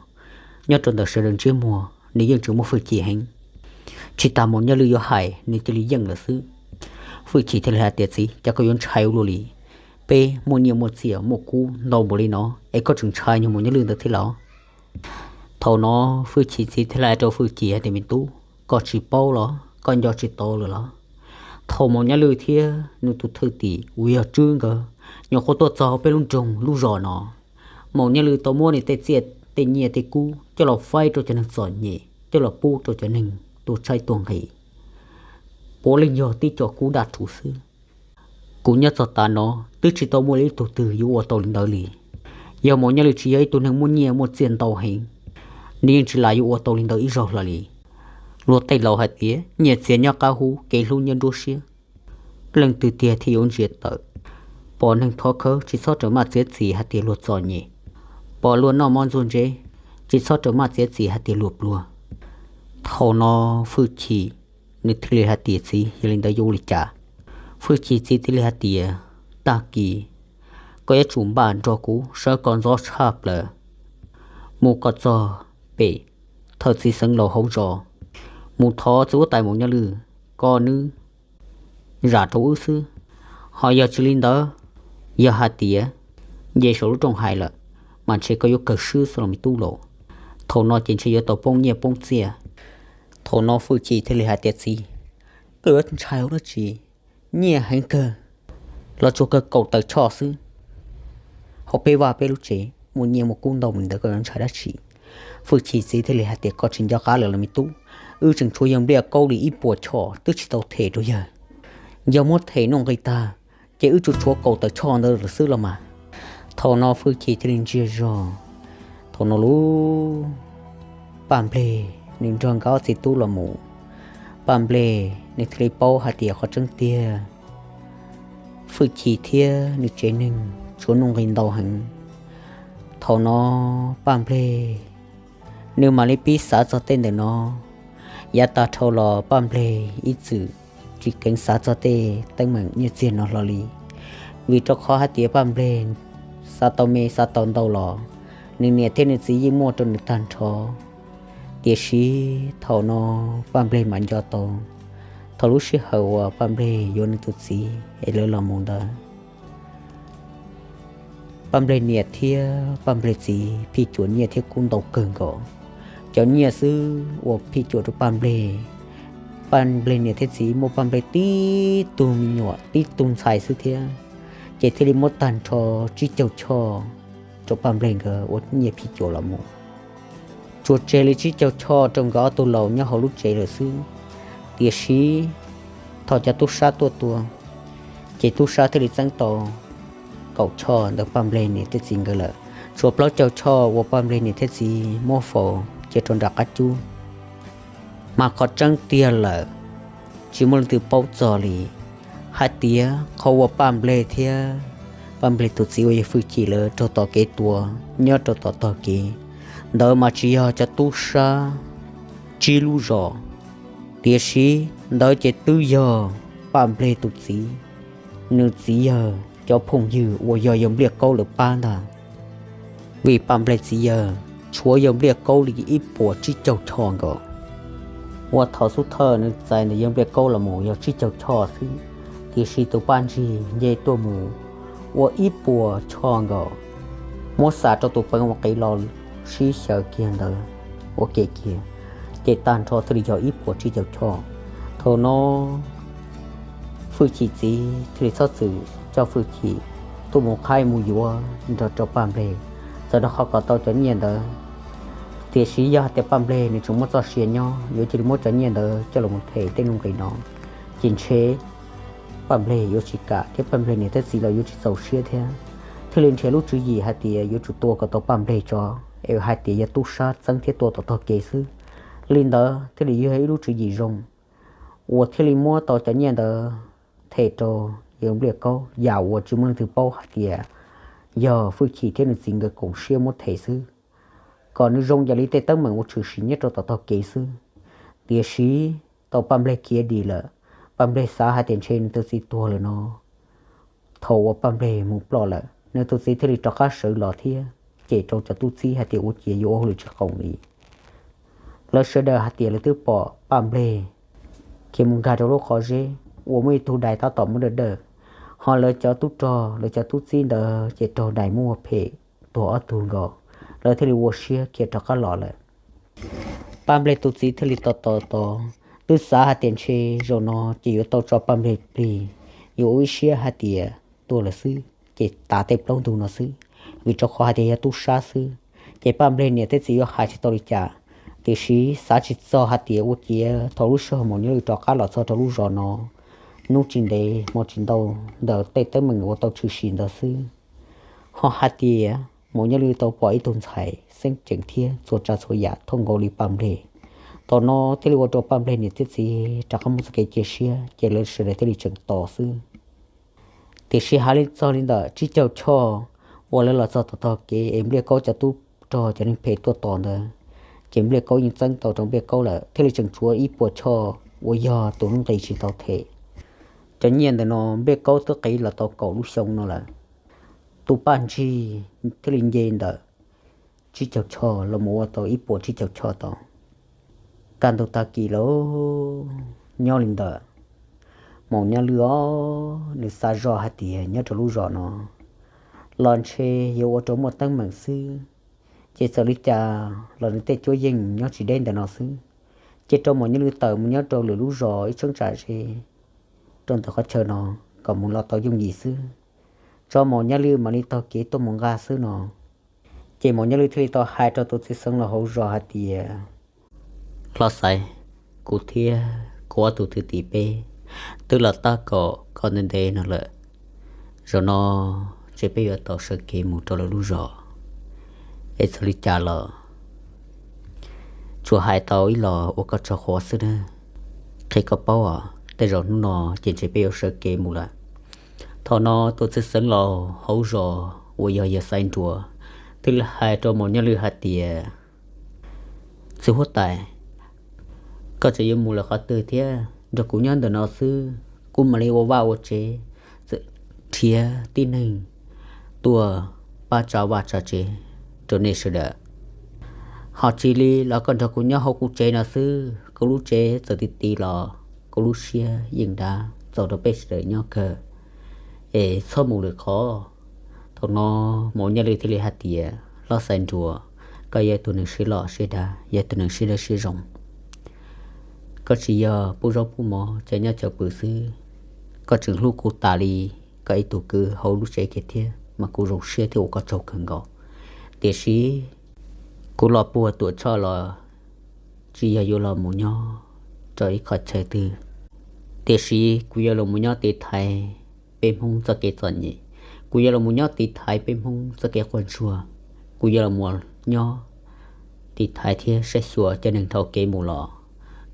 nyob rau ntawm sawv daws ntsiab muag nws yeej tseem muaj hwj chim heev. Tsis tas Maum Nyaj Lwj yuav hais nws cia li yeej lawm xwb. Fwj Chim thiaj li hais tias, txiv, cas koj yuav ntshai ua luaj li? Peb muaj nyiaj muaj txiaj muaj kub ntau npaum li no es koj tseem ntshai nyuag Maum Nyaj Lwj ntawd thiab los? Thaum no Fwj Chim txiv thiaj li hais rau Fwj Chim hais tias, me tub, koj tsis paub los koj nco tsis tau lawm los? Thaum Maum Nyaj Lwj thiab nws tus thwj tim uas yog Tswb nkawd nyuam qhuav tuaj txog peb lub nroog lub zos no, Maum Nyaj Lwj tau muab nws tej txiaj tej nyiaj tej kub coj los faib rau cov neeg txom nyem, coj los pub rau cov neeg tuag tshaib tuag nqhis, puav leej yog tib co kub daj rhuv xwb. Kuv nyob txog tav no twb tsis tau muaj ib tug twg yuav ua tau li ntawd li. Yog Maum Nyaj Lwj tsis yog ib tug neeg muaj nyiaj muaj txiaj ntau heev, nws yeej tsis lam yuav ua tau li ntawd ib zaug hlo li. Luag tej laus hais tias, nyiaj txiag nyob qab hub, kev hlub nyob nruab siab. Leej twg tiag thiaj yuav ntsia tawm? Pom neeg thov khawb tsis txhob rawm maj txiav txim hais tias luag txom nyem, pom luag noj mov ntxuag ntse tsis txhob rawm maj txiav txim hais tias luag pluag. Thaum no Fwj Chim nws thiaj li hais tias, txiv, yog li ntawd yuav ua li cas? Fwj Chim txiv thiaj li hais tias, tag kis koj yuav tsum npaj nrog kuv sawv kom ntxov tshaj plaws mus kom txog pem thawj txiv xeev laus hauv zos, mus thov txiv huab tais Maum Nyaj Lwj kom nws zam rau wb xwb. Ho yog tsis li ntawd, yog hais tias nce saum lub rooj hais lawm, mas ntshe koj yuav kawg swb xwb los me tub laus. Thaum no ces ntshe yuav tau poob nyiaj poob txiaj. Thaum no Fwj Chim thiaj li hais tias, txiv, koj yuav ntshai ua dab tsi? Nyiaj heev kawg los tsuas kawg kaum tawm choj xwb. Hauv peb vaj peb lub tsev muaj nyiaj muaj kub ntau li ntawd koj yuav ntshai dab tsi? Fwj Chim txiv thiaj li hais tias, Koj tsis nco qab lawm los me tub, wb tseem tshuav yawg Npliaj Kaub li ib puas choj twb tsis tau them rau yawg. Yog muab them nuj nqis tag, ces wb tsuas tshuav kaum tawm choj ntawd lawm xwb los mas. Thaum no Fwj Chim thiaj li ntsia zog, thaum no lub Paj Nplej nws nrog nkawd ob txiv tub los mus. Paj Nplej nws thiaj li paub hais tias qhov tseeb tiag, Fwj Chim thiab nws tsev neeg tshuav nuj nqis ntau heev. Thaum no Paj Nplej nws mam li pib xav txog tej ntawm no. Yav tag dhau los Paj Nplej ib txwm tsis keev xav txog tej teeb meem nyiaj txiag no hlo li, vim rau qhov hais tias Paj Nplej xav tau me xav tau ntau los nws niam thiab nws txiv yeej muaj rau nws tag nrho. Tiam sis thaum no Paj Nplej mam nco tau, thaum lub sij hawm uas Paj Nplej yuav nws tus txiv es lawv los mus ntawd, Paj Nplej niam thiab Paj Nplej txiv phij cuam nyiaj thiab kub ntau kawg nkaus. Cov nyiaj xwb uas phij cuam rau Paj Nplej, Paj Nplej niam thiab txiv muaj Paj Nplej tib tug me nyuam tib tug ntxhais xwb thiab, ces thiaj li muab tag nrho tsib caug choj rau Paj Nplej nkawd ua nyiaj phij cuam los mus. Tsuas tseg li tsib caug choj rau nkawd ob tug laus nyob hauv lub tsev lawm xwb. Tiam sis thaum cov tub sab tuaj tua, ces tub sab thiaj li txeeb tau kaum choj ntawm Paj Nplej niam thiab txiv nkawd lawm. Tshuav plaub caug choj uas Paj Nplej niam thiab txiv muab faus cia rau nram qab cub. Mas qhov tseeb tiag lawm, tsis muaj leej twg paub txog li hais tias qhov uas Paj Nplej thiab Paj Nplej tus txiv uas yog Fwj Chim lawv raug tom kev tua nyob rau tom tog kev ntawd mas tsis yog cov tub sab tsib lub zos, tiam sis ntawd ces twb yog Paj Nplej tus txiv, nws txiv yawg cov phooj ywg uas yog yawg Npliaj Kaub lawv pab ntag. Vim Paj Nplej txiv yawg tshuav yawg Npliaj Kaub li ib puas tsib caug choj nkaus. Uas thaum xub thawj nws txais ntawm yawg Npliaj Kaub los mus yog tsib caug choj xwb, tiam sis tus Paj Ntsig nce tuaj mus ua ib puas choj nkaus. Muab xa rau tus peev uas qiv los sib xyaw kiag ntawd ua ke kiag, ces tag nrho thiaj li yog ib puas tsib caug choj. Thaum no Fwj Chim txiv thiaj li txhob txwm coj Fwj Chim tuaj mus qhaib mus yuav nrog rau Paj Nplej, txawm rau qhov kom tau cov nyiaj ntawd. Tiam sis yog hais tias Paj Nplej nws tseem muaj txoj sia nyob, yuav cia li muab cov nyiaj ntawd coj los them tej nuj nqis no, ces ntshe Paj Nplej yuav tsis kam thiab Paj Nplej niam thiab txiv los yuav tsis txaus siab thiab. Thiaj li nrhiav lub tswv yim hais tias yuav tsum tua kom tau Paj Nplej tso, es hais tias yog tub sab txeeb thiab tua tom tog kev xwb. Li ntawd thiaj li yog ib lub tswv yim zoo uas thiaj li muab tau cov nyiaj ntawd them rau yawg Npliaj Kaub, yam uas tsis muaj leej twg paub hais tias yog Fwj Chim thiab nws txiv nkawd koom siab muab them xwb, kom nws zoo yam li tej teeb meem uas tshwm sim nyob rau tom tog kev xwb. Tiam sis tau Paj Nplej khiav dim lawm, Paj Nplej xav hais tias ntshe nws tus txiv tuag lawm no. Thaum uas Paj Nplej mus ploj lawm, nws tus txiv thiaj li rov qab sawv los thiab cem rau cov tub txib hais tias ua ciav yuav ua hauj lwm tsis qoom li. Lawv sawv daws hais tias lawv twb pom Paj Nplej khiav mus nkag rau lub qhov zeb uas muaj ib tug dais tab tom muab dawj dawj, ho lawv cov tub rog lawv cov tub txib ntawd ces raug dais muab ua phem tuag ob tug nkaus, lawv thiaj li ua siab khiav rov qab los lawm. Paj Nplej tus txiv thiaj li tos tos tos, twb xav hais tias ntshe zaum no ces yuav tau tso Paj Nplej plig, yuav ua ib siab hais tias tuag lawm xwb ces tav tej plaub ntug no xwb, vim rau qhov hais tias yog tub sab xwb, ces Paj Nplej niam thiab txiv yuav hais tsis tau li cas. Tiam sis xav tsis txog hais tias ua ciav thaum lub sij hawm Maum Nyob Lwj rov qab los txog rau lub zos no, hnub tsis ntev hmo tsis ntau ntawm tej teeb meem uas tau tshwm sim ntawd xwb, ho hais tias Maum Nyob Lwj tau pom ib tug ntxhais xeeb ceem thiab txhua tsav txhua yam thooj nkaus li Paj Nplej. Thaum no thiaj li ua rau Paj Nplej niam thiab txiv rov qab muaj txoj kev cia siab, ces lawv sawv daws thiaj li tseem tos xwb. Tiam sis hais li txog li ntawm tsib caug choj uas lawv los txog tom tog kev es Npliaj Kaub cov tub rog cov neeg phem tuaj tos ntawd, ces Npliaj Kaub yeej txeeb tau rau Npliaj Kaub lawm, thiaj li tseem tshuav ib puas choj uas yog tus nuj nqis tsis tau them. Cov nyiaj ntawm no Npliaj Kaub twb qiv los tau kaum lub xyoo no lawm. Tus Paj Ntsig thiaj li nce ntawm tsib caug choj los mus ua tau ib puas tsib caug choj tau. Kaj ntug tag kis lawm, nyob li ntawm Maum Nyob Lwj os, nws xav zoj hais tias nyob rau lub zos no los ntshe yuav ua rau muaj teeb meem xwb, ces txawm li cas los nws tej cuab yeej nyob tsis deb ntawm no xwb. Cia rau Maum Nyob Lwj tawm mus nyob rau lwm lub zos ib cheeb tsam ze rau ntawm qhov chaw no kom mus los tau yooj yim xwb, tso Maum Nyob Lwj mam li taug kev tuaj mus nqa xwb no. Ces Maum Nyob Lwj thiaj li tau hais rau tus txiv xeev laus hauv zos hais tias, Hlob Xaiv, kuv thiab kuv ob tug thwj tim peb twb los tab kaum koj ntev ntev no lawm. Zaum no ces peb yuav tau sawv kev mus rau lwm lub zos, es txawm li cas los tsuas hais tau ib los ua koj tsaug quav xwb nawb. Qhia koj paub os, tej zaum hnub no ces ntshe peb yuav sawv kev mus lawm. Thaum no tus txiv xeev laus hauv zos uas yog yawg Xaiv Nruas thiaj li hais rau Maum Nyob Lwj hais tias, Txiv huab tais, koj tseem yuav mus lawm qhov twg thiab? Nrog kuv nyob ntawm no xwb, kuv mam li ua vaj ua tsev, txawm nrhiav tib neeg tuaj pab tsa vaj tsa tsev rau nej sawv daws. Ho tsis li los koj nrog kuv nyob hauv kuv tsev no xwb, kuv lub tsev txawm ti ti los kuv lub siab yeej dav txaus rau peb sawv daws nyob kawg, es txhob mus lwm qhov. Thaum no Maum Nyob Lwj thiaj li hais tias, Hlob Xaiv Nruas, koj yog tus neeg siab loj siab dav, yog tus neeg siab dawb siab zoo. Koj tsis yog pub zaub pub mov caw nyob caw pw xwb, koj tseem hlub kuv tas li koj ib tug kwv hauv lub tsev kiag thiab, mas kuv zoo siab thiab ua koj tsaug kawg nkaus. Tiam sis kuv los puag Tuam Tshoj los tsis yog yuav los mus nyob rau ib qhov chaw twg, tiam sis kuv yuav los mus nyob tiv thaiv peb Hmoob txoj kev txom nyem. Kuv yuav los mus nyob tiv thaiv peb Hmoob txoj kev quaj ntsuag. Kuv yuav los mus nyob tiv thaiv thiab saib xyuas cov neeg dhau kev mus los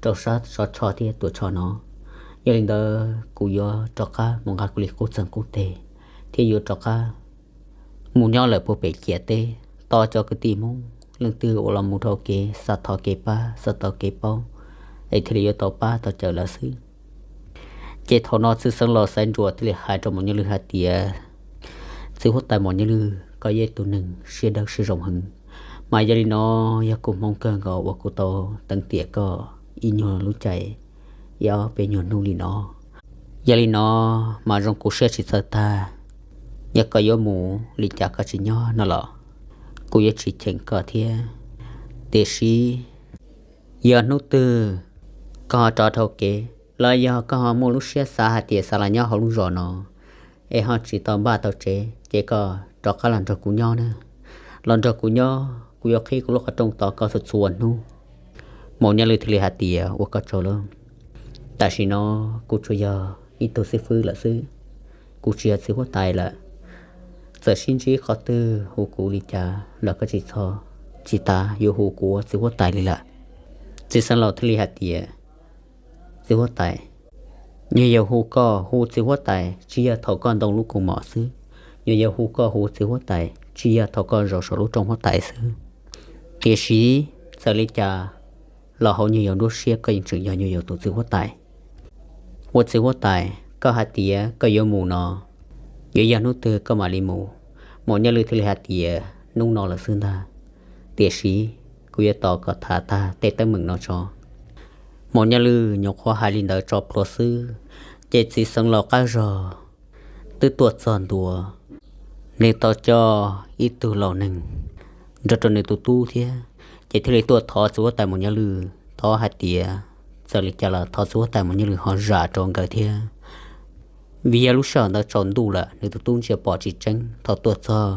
rau sab Sov Tshoj thiab Tuam Tshoj no. Yog li ntawd kuv yuav rov qab mus nqa kuv li qub txeeg qub teg, thiab yuav rov qab mus nyob lawm puag pem ciam teb, tos cov kwv tij Hmoob leej twg uas los mus dhau kev xav thov kev pab xav tau kev paub, es thiaj li yuav tau pab tau cawm lawv xwb. Ces thaum no txiv xeev laus Xaiv Nruas thiaj li hais rau Maum Nyob Lwj hais tias, Txiv huab tais Maum Nyob Lwj, koj yog ib tug neeg siab dawb siab zoo heev, mas yog li no yog kuv hmoov kawg nkaus uas kuv tau teev tiam koj ib nyuag lub caij ib ob peb nyuag hnub li no. Yog li no mas zoo kuv siab tsis txawv tag. Yog koj yuav mus li cas koj tsis nyob no los kuv yuav tsis cheem koj thiab. Tiam sis yog hnub twg koj ho rov dhau kev los yog koj ho muaj lub siab xav hais tias xav los nyob hauv lub zos no es ho tsis tau npaj tau tsev, ces koj rov qab los nrog kuv nyob na. Los nrog kuv nyob, kuv yuav qhib kuv lub qhov rooj tos koj txhua txhua hnub. Maum Nyob Lwj thiaj li hais tias, Ua koj tsaug lawm. Tam sim no kuv tsuas yog ib tug xib fwb lawm xwb, kuv tsis yog txiv huab tais lawm. Txawm sib ntsib qhov twg hu kuv li cas los koj tsis txhob, tsis tas yuav hu kuv ua txiv huab tais li lawm. Txiv xeev laus thiaj li hais tias, Txiv huab tais, nyuam yaus hu koj hu txiv huab tais tsis yog thaum koj ntoo lub kua muag xwb, nyuam yaus hu koj hu txiv huab tais tsis yog thaum koj zaum saum lub rooj huab tais xwb. Tiam sis txawm li cas los hauv nyuam yaus nruab siab koj yeej tseem yog nyuam yaus tus txiv huab tais. Ua txiv huab tais, koj hais tias koj yuav mus no, yuav yog hnub twg koj mam li mus. Maum Nyob Lwj thiaj li hais tias, Hnub no lawm xwb ntag, tiam sis kuv yuav tos koj tham tag tej teeb meem no tso. Maum Nyob Lwj nyuam qhuav hais li ntawd tso plhuav xwb, ces txiv xeev laus qab zog twb tuaj txog ntua. Nws tau coj ib tug laus neeg nrog rau nws tus tub thiab, ces thiaj li tuaj thov txiv huab tais Maum Nyob Lwj, thov hais tias txawm li cas los thov txiv huab tais Maum Nyob Lwj ho zam rau nkawd thiab. Vim yog lub sij hawm ntawd tsaus ntuj lawm, nws tus tub ntsia pom tsis tseeb, thaum tuaj txog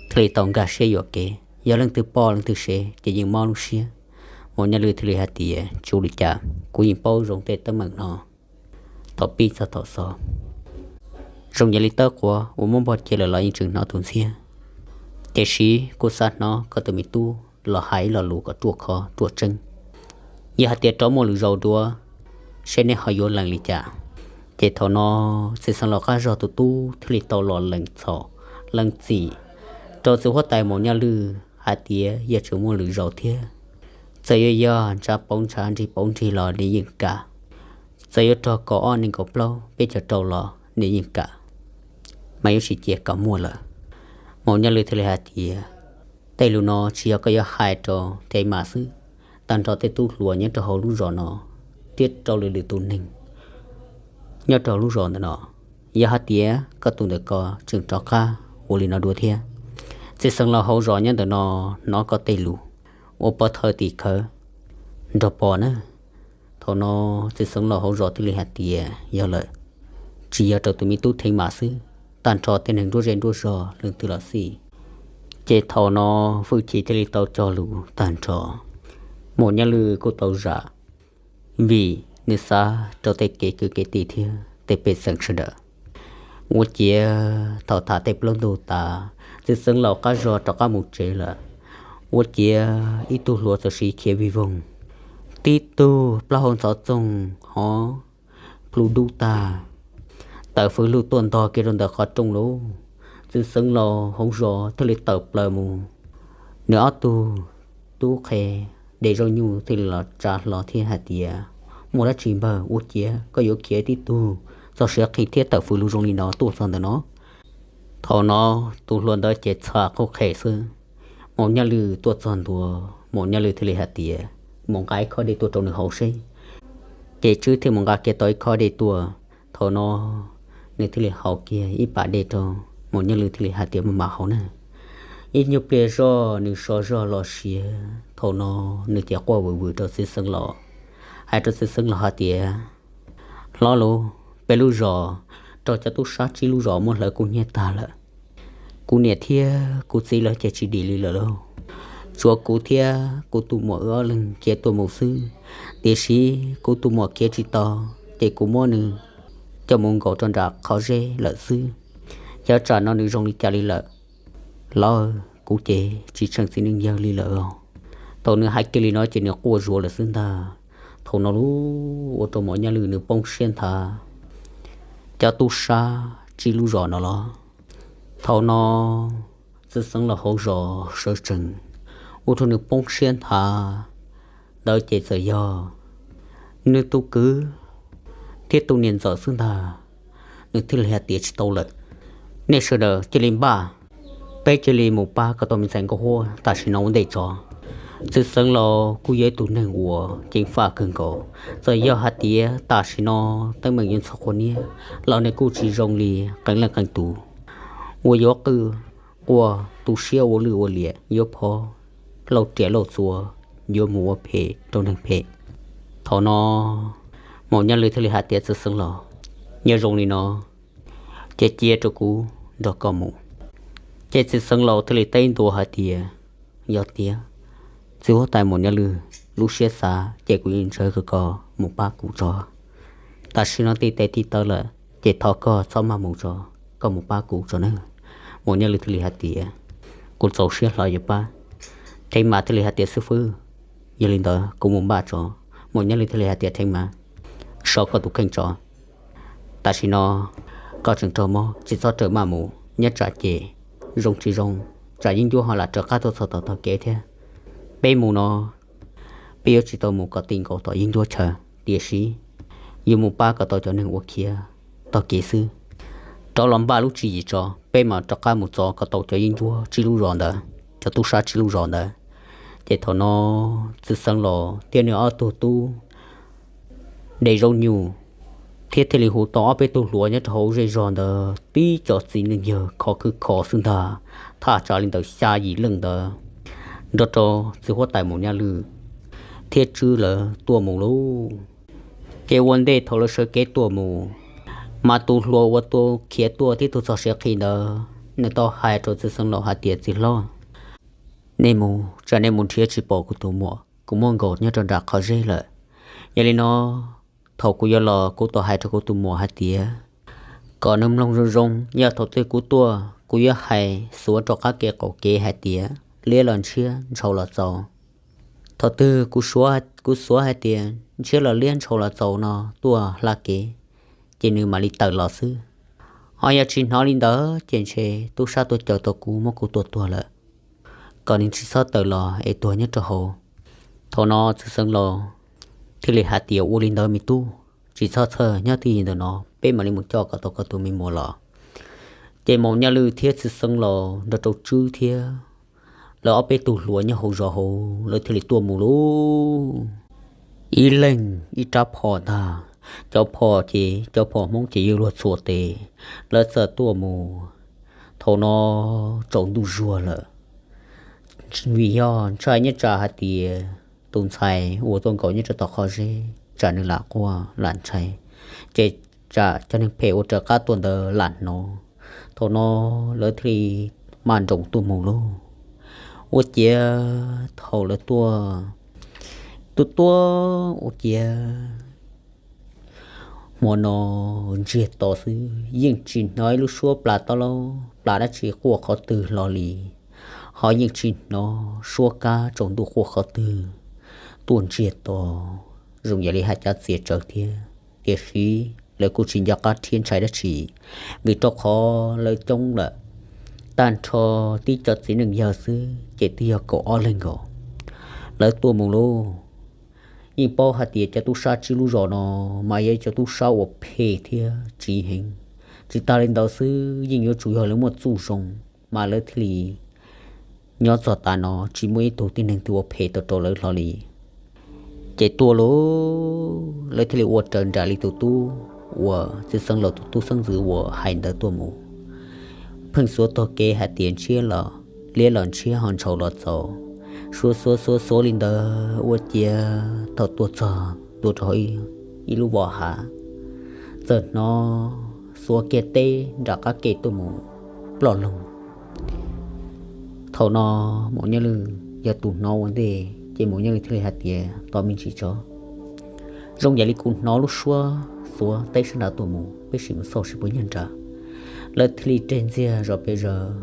thiaj li tau nkag siab yuam kev. Yog leej twg pom leej twg sev ces yeej mob lub siab. Maum Nyob Lwj thiaj li hais tias, Tsis ua li cas, kuv yeej paub zoo tej teeb meem no thaum pib txog thaum xaus. Zoo yog li tawb quav uas muab npog cia lawm los yeej tseem hnov tus ntxhiab. Tiam sis kuv xav hnov koj tus me tub los hais ib lo lus kom ruaj khov ruaj tseeb. Yog hais tias rov muaj lwm zaus dua, seb neb ho yuav lees li cas? Ces thaum no txiv xeev laus qab zog tus tub thiaj li tau los lees txhaum lees txim rau txiv huab tais Maum Nyob Lwj hais tias yog tseem muaj lwm zaus thiab, txawm yuav yog ntshav pauv ntshav nrig pauv nrig los nws yeej kam. Txawm yuav raug kaum ob nees nkaum plaub peb caug rau los nws yeej kam, mas yuav tsis cia kom muaj lawm. Maum Nyob Lwj thiaj li hais tias, Tej lus no tsis yog koj yuav hais rau Thev Mam xwb, tag nrho tej tub hluas nyob rau hauv lub zos no thiab rau lwm lwm tus neeg nyob rau hauv lub zos ntawm no, yog hais tias koj tus ntawm ko tseem rov qab ua li no dua thiab, txiv xeev laus hauv zos nyob ntawm no hnov koj tej lus ua pov thawj tim khawv nrog pom na. Thaum no txiv xeev laus hauv zos thiaj li hais tias, Yog lawm, tsis yog rau tus me tub Thev Mam xwb, tag nrho tej neeg nruab zej nruab zog leej twg los xij, Ces thaum no Hwj Chim thiaj li tau cog lus tag nrho, Maum Nyaj Lwj kuj tau zam, vim nws xav rau tej kev kwv kev tij thiab tej pej xeem sawv daws. Ua ciav thaum tham tej plaub ntug tas, Txwj Xeev Laus qab zog rov qab mus tsev lawm. Ua ciav ib tug hluas txawm siv khiav vij voog, tib tug plaub hau ntxhov txoog hov plhu dub tag, tawm fws lug tuaj ntog kiag rau ntawm qhov rooj lauj. Txwj Xeev Laus hauv zos thiaj li tawm plaws mus, nws ob tug tub qhe Dej Zaub Nyuj thiaj li los tsa hlo thiab hais tias, Muaj dab tsi npawg, ua ciav koj yuav khiav tib tug txog siav qhi thiab tawm fws lug zoo li no tuaj txog ntawm no? Thaum no tus hluas ntawd ces txham qhuj qhem xwb. Maum Nyaj Lwj tuaj txog ntua, Maum Nyaj Lwj thiaj li hais tias, Mus nqa ib khob dej tuaj rau nws haus seb. Ces Tswb thiaj mus nqa kiag tau ib khob dej tuaj. Thaum no nws thiaj li haus kiag ib pas dej rau, Maum Nyaj Lwj thiaj li hais tias, Maj mam haus na, ib nyuag pliag zoj nws so zog los siav. Thaum no nws ces quaj vwm vwm rau Txwj Xeev Laus, hais rau Txwj Xeev Laus hais tias, Hlob lauj, peb lub zos raug cov tub sab tsib lub zos muab hlawv kub hnyiab tag lawm. Kuv niam thiab kuv txiv lawv ces tsis dim li lawm lauj. Tsuav kuv thiab kuv tus muam wb ob leeg khiav tuaj mus xwb, tiam sis kuv tus muam khiav tsis tau, ces kuv muab nws coj mus nkaum rau nram qhov zeb lawm xwb. Xyov tsam no nws zoo li cas li lawm. Lawv, kuv ces tsis tsheej txiv neej yawg li lawm. Thaum nws hais kiag li no ces nws quaj zuav lawm xwb ntag. Thaum no lub ua rau Maum Nyaj Lwj nws poob siab nthav cov tub sab tsib lub zos no los. Thaum no Txwj Xeev Laus hauv zos sawv tsees, ua rau nws poob siab nthav ntawd ces txawm yog nws tus kwv thiab tus niam ntxawm xwb ntag. Nws thiaj li hais tias, Tsis tau lawm, nej sawv daws cia li npaj, peb cia li mus pab kom tau me ntxhais nkauj huab tam sim no ua ntej tso. Txwj Xeev Laus kuj yog ib tug neeg uas ceev faj kawg nkaus, txawm yog hais tias tam sim no teeb meem yuav ntxhov qhua niab los nws kuj tsis zoo li qee leej qee tus uas yuav qw quaj tu siab ua lwj ua liam, yuav phov lauj riam lauj txuas, yuav mus ua phem rau neeg phem. Thaum no Maum Nyaj Lwj thiaj li hais tias, Txwj Xeev Laus, yog zoo li no ces cia rau kuv nrog koj mus. Ces Txwj Xeev Laus thiaj li teb ntua hais tias, Yog tiag, txiv huab tais Maum Nyaj Lwj, lub siab xav ces kuv yeej ntshaw kom koj mus pab kuv tso. Tam sim no tib tes tib taw lawm ces thov koj txhob maj mus tso, koj mus pab kuv tso nawb. Maum Nyaj Lwj thiaj li hais tias, Kuv txaus siab hlo yuav pab. Theev Mas thiaj li hais tias, Xib fwb, yog li ntawd kuv mus npaj tso. Maum Nyaj Lwj thiaj li hais tias, Theev Mas, so koj tus kheej tso. Tam sim no koj tseem raug mob, tsis txhob rawm maj mus, nyob tsam ces zoo tsis zoo, tsam yeeb ncuab ho lam rov qab tuaj txog tom tog kev thiab. Peb mus no, peb yuav tsis tau mus kom ti nkaus tom yeeb ncuab chaw, tiam sis yuav mus pab kom tau cov neeg uas khiav tog kev xwb. Rov los npaj lub tswv yim tso, peb mam rov qab mus txov kom tau cov yeeb ncuab tsib lub zos ntawd, cov tub sab tsib lub zos ntawd. Ces thaum no Txwj Xeev Laus thiab nws ob tug tub Dej Zaub Nyuj thiab thiaj li hu tau ob peb tug hluas nyob rau hauv zej zog ntawd tib co txiv neej yawg khov khwb khov xwb ntag, thaj tsam li ntawm xya yim leej ntawd, nrog rau txiv huab tais Maum Nyaj Lwj thiab Tswb lawv tuaj mus lauj. Ces ua ntej thaum lawv sawv kev tuaj mus, mas tus hluas uas tus khiav tuaj tib tug txog siav qhi ntawd, nws tau hais rau Txwj Xeev Laus hais tias, Txiv hlob, nej mus, tsam nej mus nrhiav tsis pom kuv tus muam, kuv muab nkaus nyob rau nram qhov zeb lawm. Yog li no, thaum kuv yuav los kuv tau hais rau kuv tus muam hais tias kom nws mloog zoo zoo, yog thaum twg kuv tuaj kuv yuav hais xuav rau qab kev qaum kev hais tias, Liab los ntshiab, ntshau los txaus. Thaum twg kuv xuav hais tias, Ntshiab los liab, ntshau los txaus no tuaj hla kev, ces nws mam li tawm los xwb. Ho yog tsis hnov li ntawd ces ntshe tub sab tuaj caw tau kuv muab kuv tua tuag lawm, kom nws tsis txhob tawm los es tuag nyob rau hauv. Thaum no Txwj Xeev Laus thiaj li hais tias, Ua li ntawd me tub, tsis txhob txhawj, nyob twj ywm ntawm no peb mam li mus coj kom tau koj tus me muam los. Ces Maum Nyaj Lwj thiab Txwj Xeev Laus nrog rau Tswb thiab lawv ob peb tug hluas nyob hauv zos hauv, lawv thiaj li tuaj mus lauj. Ib leeg ib rab phom ntag, cov phom ces cov phom Hmoob ces yuav luag txhua tes, lawv txawm tuaj mus. Thaum no tsaus ntuj zuag lawm, vim yog ntshai nyob tsam hais tias tus ntxhais uas tuaj nkaum nyob rau tom qhov zeb tsam nws lam quaj lam ntshai, ces tsam cov neeg phem uas raws qab tuaj ntawd lam hnov. Thaum no lawv thiaj li maj nroos tuaj mus lauj. Ua ciav thaum lawv tuaj, tuaj tuaj ua ciav hmo no ntsiag to xwb, yeej tsis hnov ib lub suab plas taub laub plas dab tsi quaj qhov twg hlo li, ho yeej tsis hnov suab kab tsaus ntuj quaj qhov twg. Tuaj ntsiag to, zoo yam li hais cav txias tsawv thiab, tiam sis lawv kuj tsis nco qab thiab ntshai dab tsi, vim rau qhov lawv coob lawm, tag nrho tib co txiv neej yawg xwb ces twb yog kaum ob leeg nkaus. Lawv tuaj mus lauj, yeej paub hais tias cov tub sab tsib lub zos no mas yog cov tub sab uas phem thiab tsiv heev, tsis tas li ntawd xwb yeej yuav tsum yog lawv muaj txuj zoo mas lawv thiaj li nyob txog tav no tsis muaj ib tug tib neeg twg ua phem tau rau lawv hlo li. Ces tuaj lauj, lawv thiaj li ua raws nraim li tus tub uas txiv xeev laus tus tub xeeb ntxwv uas hais ntawd tuaj mus. Pheej xuav tog kev hais tias ntshiab los liab los ntshiab ho ntshau los txaus, xuav xuav xuav xuav li ntawd ua ciav thaum tuaj txog tuaj rau hauv ib lub vos hav, txawm hnov xuav kiag teb nram qab ke tuaj mus ploj loog. Thaum no Maum Nyiaj Lwj yog tus hnov ua ntej ces Maum Nyiaj Lwj thiaj li hais tias, tos me ntsis tso, zoo yam li kuv hnov lub suab xuav teb sab nrad tuaj mus, peb sim mus xauj seb puas nyob nrad. Lawv thiaj li reg ntxiag zos pes zaws,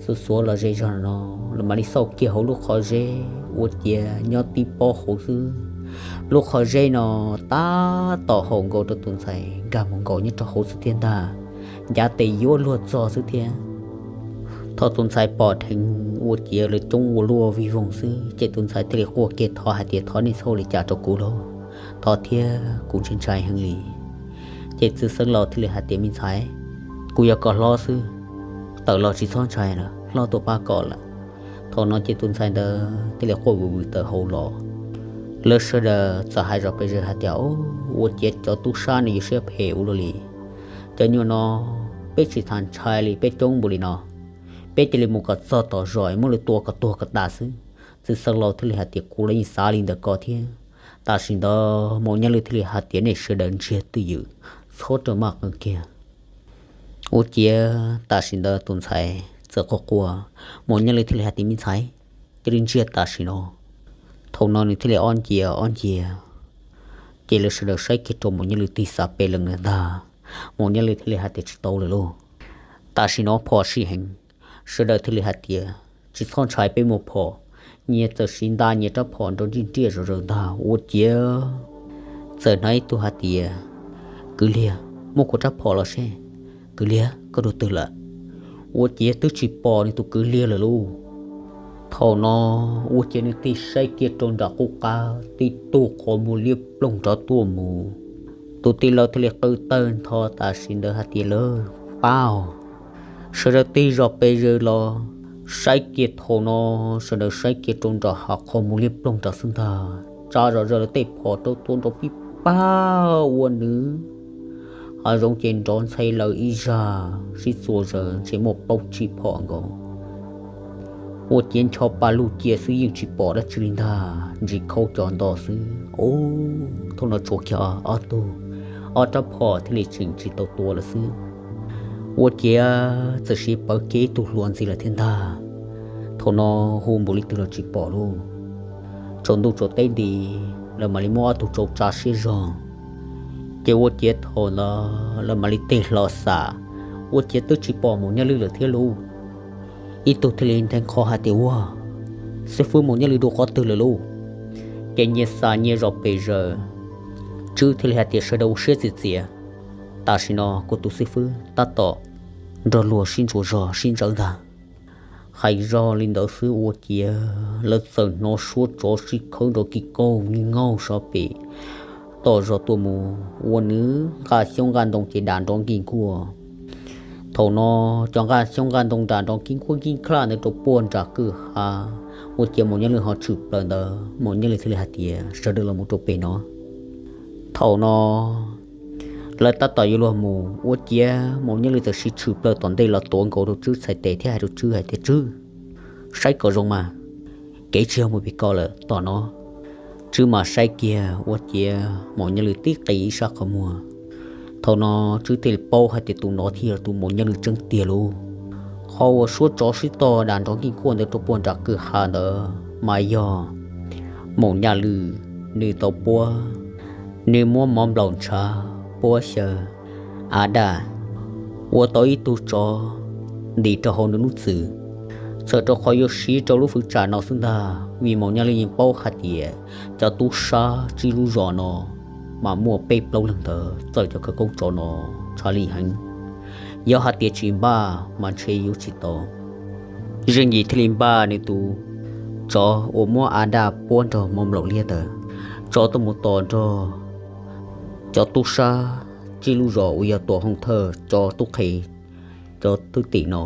xuav xuav los ze zog no, lawv mam li xauj kiag hauv lub qhov zeb ua ciav nyob tib pob hauv xwb. Lub qhov zeb no tab tom haum nkaus rau tus ntxhais nkag mus nkaum nyob rau hauv xwb thiab ntag, ncav tes yuav luag txog xwb thiab. Thaum tus ntxhais pom dheev ua ciav lawv coob ua luaj vij voog xwb ces tus ntxhais thiaj li quaj kiag thov hais tias, thov nej txhob ua li cas rau kuv lauj, thov thiab, kuv ntshai ntshai heev li. Ces txiv xeev laus thiaj li hais tias, me ntxhais, kuv yog koj hlob xwb, tawm los tsis txhob ntshai lawm, hlob tuaj pab koj lawm. Thaum no ces tus ntxhais ntawd thiaj li quaj vwm vwm tawm hauv los. Lawv sawv daws txawm hais zom pes zaws hais tias, ua ciav cov tub sab no yuav siab phem ua luaj li. Cov nyuam no peb tsis tham ntshai li, peb coob npaum li no, peb cia li mus kom txog tom zos muab lawv tua kom tuag kom tas xwb. Txiv xeev laus thiaj li hais tias, kuv los yeej xav li ntawd ko thiab. Tam sim ntawd Maum Nyiaj Lwj thiaj li hais tias, nej sawv daws ntsiag twj ywm, txhob raws maj qees kiag. Ua ciav tam sim ntawd tus ntxhais txawm quaj quaj, Maum Nyiaj Lwj thiaj li hais tias, me ntxhais, cia li ntsiag tam sim no. Thaum no nws thiaj li ob ncia ob ncia, ces lawv sawv daws saib kiag rau Maum Nyiaj Lwj tig xav pes lees lawm ntag. Maum Nyiaj Lwj thiaj li hais tias, tsis tau lawm lauj, tam sim no phom sij heev. Sawv daws thiaj li hais tias, tsis txhob ntshai, peb muaj phom. Nyias txawm siv nta nyias rab phom nrov nriaj nriaj zom zaws ntag. Ua ciav txawm hnov ib tug hais tias, kwv liag, muab kuv rab phom los seb. Kwv liag, koj dua twg lawm? Ua ciav twb tsis pom nws tus kwv liag lawm lauj. Thaum no ua ciav nws tig saib kiag rau nram qub qab, tib tug qhov muag liab ploog nrov tuaj mus. Tus tij laug thiaj li qw tawg ntho tam sim ntawd hais tias, lawv pab os. Sawv daws tig zog pes zaws los saib kiag, thaum no sawv daws saib kiag rau nram hav, qhov muag liab ploog nrov xwb ntag, tsa zom zaws lawv tej phom rau tua nrov pib pag ua nws. Hav zoov ces nrov ntxhe lawv ib zag, sib txuas zaws ntshe muaj plaub tsib phom nkaus. Ua ciav ncho pa lug cia xwb yeej tsis pom dab tsi li ntag, ntsis khaub cos nto xwb. Ub, thaum no tshuav kiag ob tug, ob rab phom thiaj li tseem tsis tau tua lawm xwb. Ua ciav txawm siv pawv kiag ib tug hluas ntxiv lawm thiab ntag. Thaum no hu npaum li twg los tsis pom lauj. Tsaus ntuj tsaus teb nti, lawv mam li muab ob tug tsau tsa siab zog. Ces ua ciav thaum ntawd lawv mam li tig hlo xam, ua ciav twb tsis pom Maum Nyiaj Lwj lawm thiab lauj. Ib tug thiaj li nthe qho hais tias, ua, xib fwb, Maum Nyiaj Lwj dua qhov twg lawm lauj? Ces nyias xam nyias zom pes zaws. Tswb thiaj li hais tias, sawv daws ua siab txias txias, tam sim no kuv tus xib fwb tab tom nrog luag sib ntsuas zog sib ntsawv ntag. Hais zog li ntawd xwb ua ciav lawv txawm hnov suab tsov sib khawb nrov kis kaug nkig nkaug sov pem tom zos tuaj mus, ua nws nqaj xyoob nqaj ntoo ces dam nrov nkig nkuaj. Thaum no cov nqaj xyoob nqaj ntoo dam nrov nkig nkuaj nkig nklaj ntawd rau puag nram kwj ha, ua ciav Maum Nyiaj Lwj ho tshwm plaws ntawd. Maum Nyiaj Lwj thiaj li hais tias, sawv daws los mus rau pem no. Thaum no lawv tab tom yuav luag mus, ua ciav Maum Nyiaj Lwj txawm siv tshwm plaws tom ntej los tuav nkaus rau Tswb txhais tes thiab hais rau Tswb hais tias, Tswb, saib kom zoo mas, kev tsis yog mus pem ko lawm, tom no. Tswb mas saib kiag ua ciav Maum Nyiaj Lwj tib qis ib sab qhov muag. Thaum no Tswb thiaj li paub hais tias tus no thiaj yog tus Maum Nyiaj Lwj tseeb tiag lauj. qhov uas suab tsov sib tog dag nrov nkij nkuaj ntawd rau puag nram kwj ha ntawd mas yog Maum Nyaj Lwm nws tau puab, nws muab mov nplaum ntshav puab xyaw av daj, ua tau ib tug tsov ntim rau hauv nws lub txwm, txhawm rau qhov yuav siv rau lub fwv tsam no xwb ntag. Vim Maum Nyaj Lwm yeej paub hais tias cov tub sab tsib lub zos no mas muaj peb plaub leeg ntawd txawj cov khawv koob tsov no tshaj lij heev. Yog hais tias tsis npaj mas ntshe yuav tsis tau. Zeej Yim thiaj li npaj nws tus tsov uas muab av daj puab nrog mov nplaum liab ntawd tso tuaj mus tom nrog cov tub sab tsib lub zos uas yog Tuam Hooj Thawj cov tub qhe cov thwj tim no.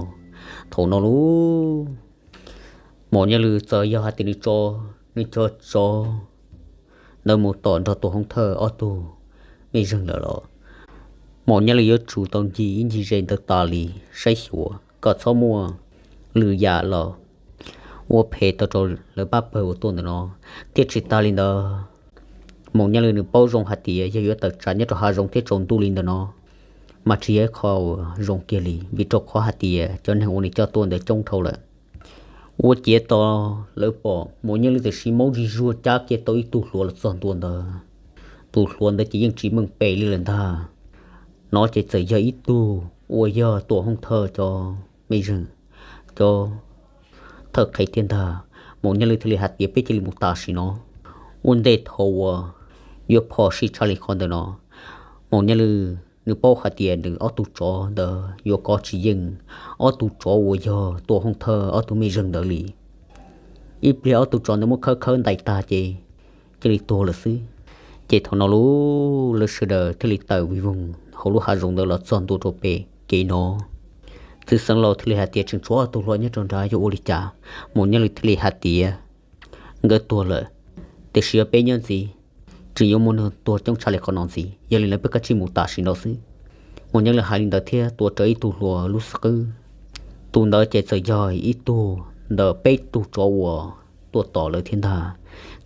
Thaum no lub Maum Nyaj Lwm txawm yog hais tias nws tso nws cov tsov ntawd mus tom nrog Tuam Hooj Thawj ob tug mej zeeg lawm los Maum Nyaj Lwm yuav tsum tau ncig ib ncig ze ntawd tas li saib xyuas kom txhob muaj lwm yam los ua phem tau rau lawv pab pawg uas tuaj ntawm no. Thiab tsis tas li ntawd, Maum Nyaj Lwm nws paub zoo hais tias yog yuav tawm tsam nyob rau hav zoov thiab tsaus ntuj li ntawm no mas tsis yog ib qho uas zoo kiag li, vim rau qhov hais tias cov neeg uas nws coj tuaj ntawd coob dhau lawm. Ua ciav tos lawv pom Maum Nyaj Lwm tam sim maub zig zuag cab kiag tau ib tug hluas los txog ntua ntawd. Tus hluas ntawd ces yeej tsis meej pem li lawm ntag. No ces txawm yog ib tug uas yog Tuam Hooj Thawj cov mej zeeg, cov thawj qhev thiab ntag. Maum Nyaj Lwm thiaj li hais tias peb cia li mus tam sim no, ua ntej thaum uas yuav phom sij tshaj li qhov ntawm no. Maum Nyaj Lwm nws paub hais tias nws ob tug tsov ntawd yuav kov tsis yeej ob tug tsov uas yog Tuam Hooj Thawj ob tug mej zeeg ntawd li. Ib pliag ob tug tsov ntawd muab khawb khawb ntais tag ces cia li tuag lawm xwb. Ces thaum no lub lawv sawv daws thiaj li tawm vij voog hauv lub hav zoov ntawd los txog ntua rau pem kev no. Txwj Xeev Laus thiaj li hais tias tseem tshuav ob tug hluas nyob rau nrad yuav ua li cas. Maum Nyaj Lwm thiaj li hais tias nkawd tuag lawm, tiam sis yog peb nyob ntxiv tseem yuav muaj neeg tuag coob tshaj li qhov no ntxiv, yog li ntawd peb kav tsij mus tam sim no xwb. Maum Nyaj Lwm hais li ntawd thiab tua rawv ib tug hluas lub xub qwb. Tus ntawd ces txawm yog ib tug ntawm peb tug tsov uas tuaj tom lawv thiab ntag.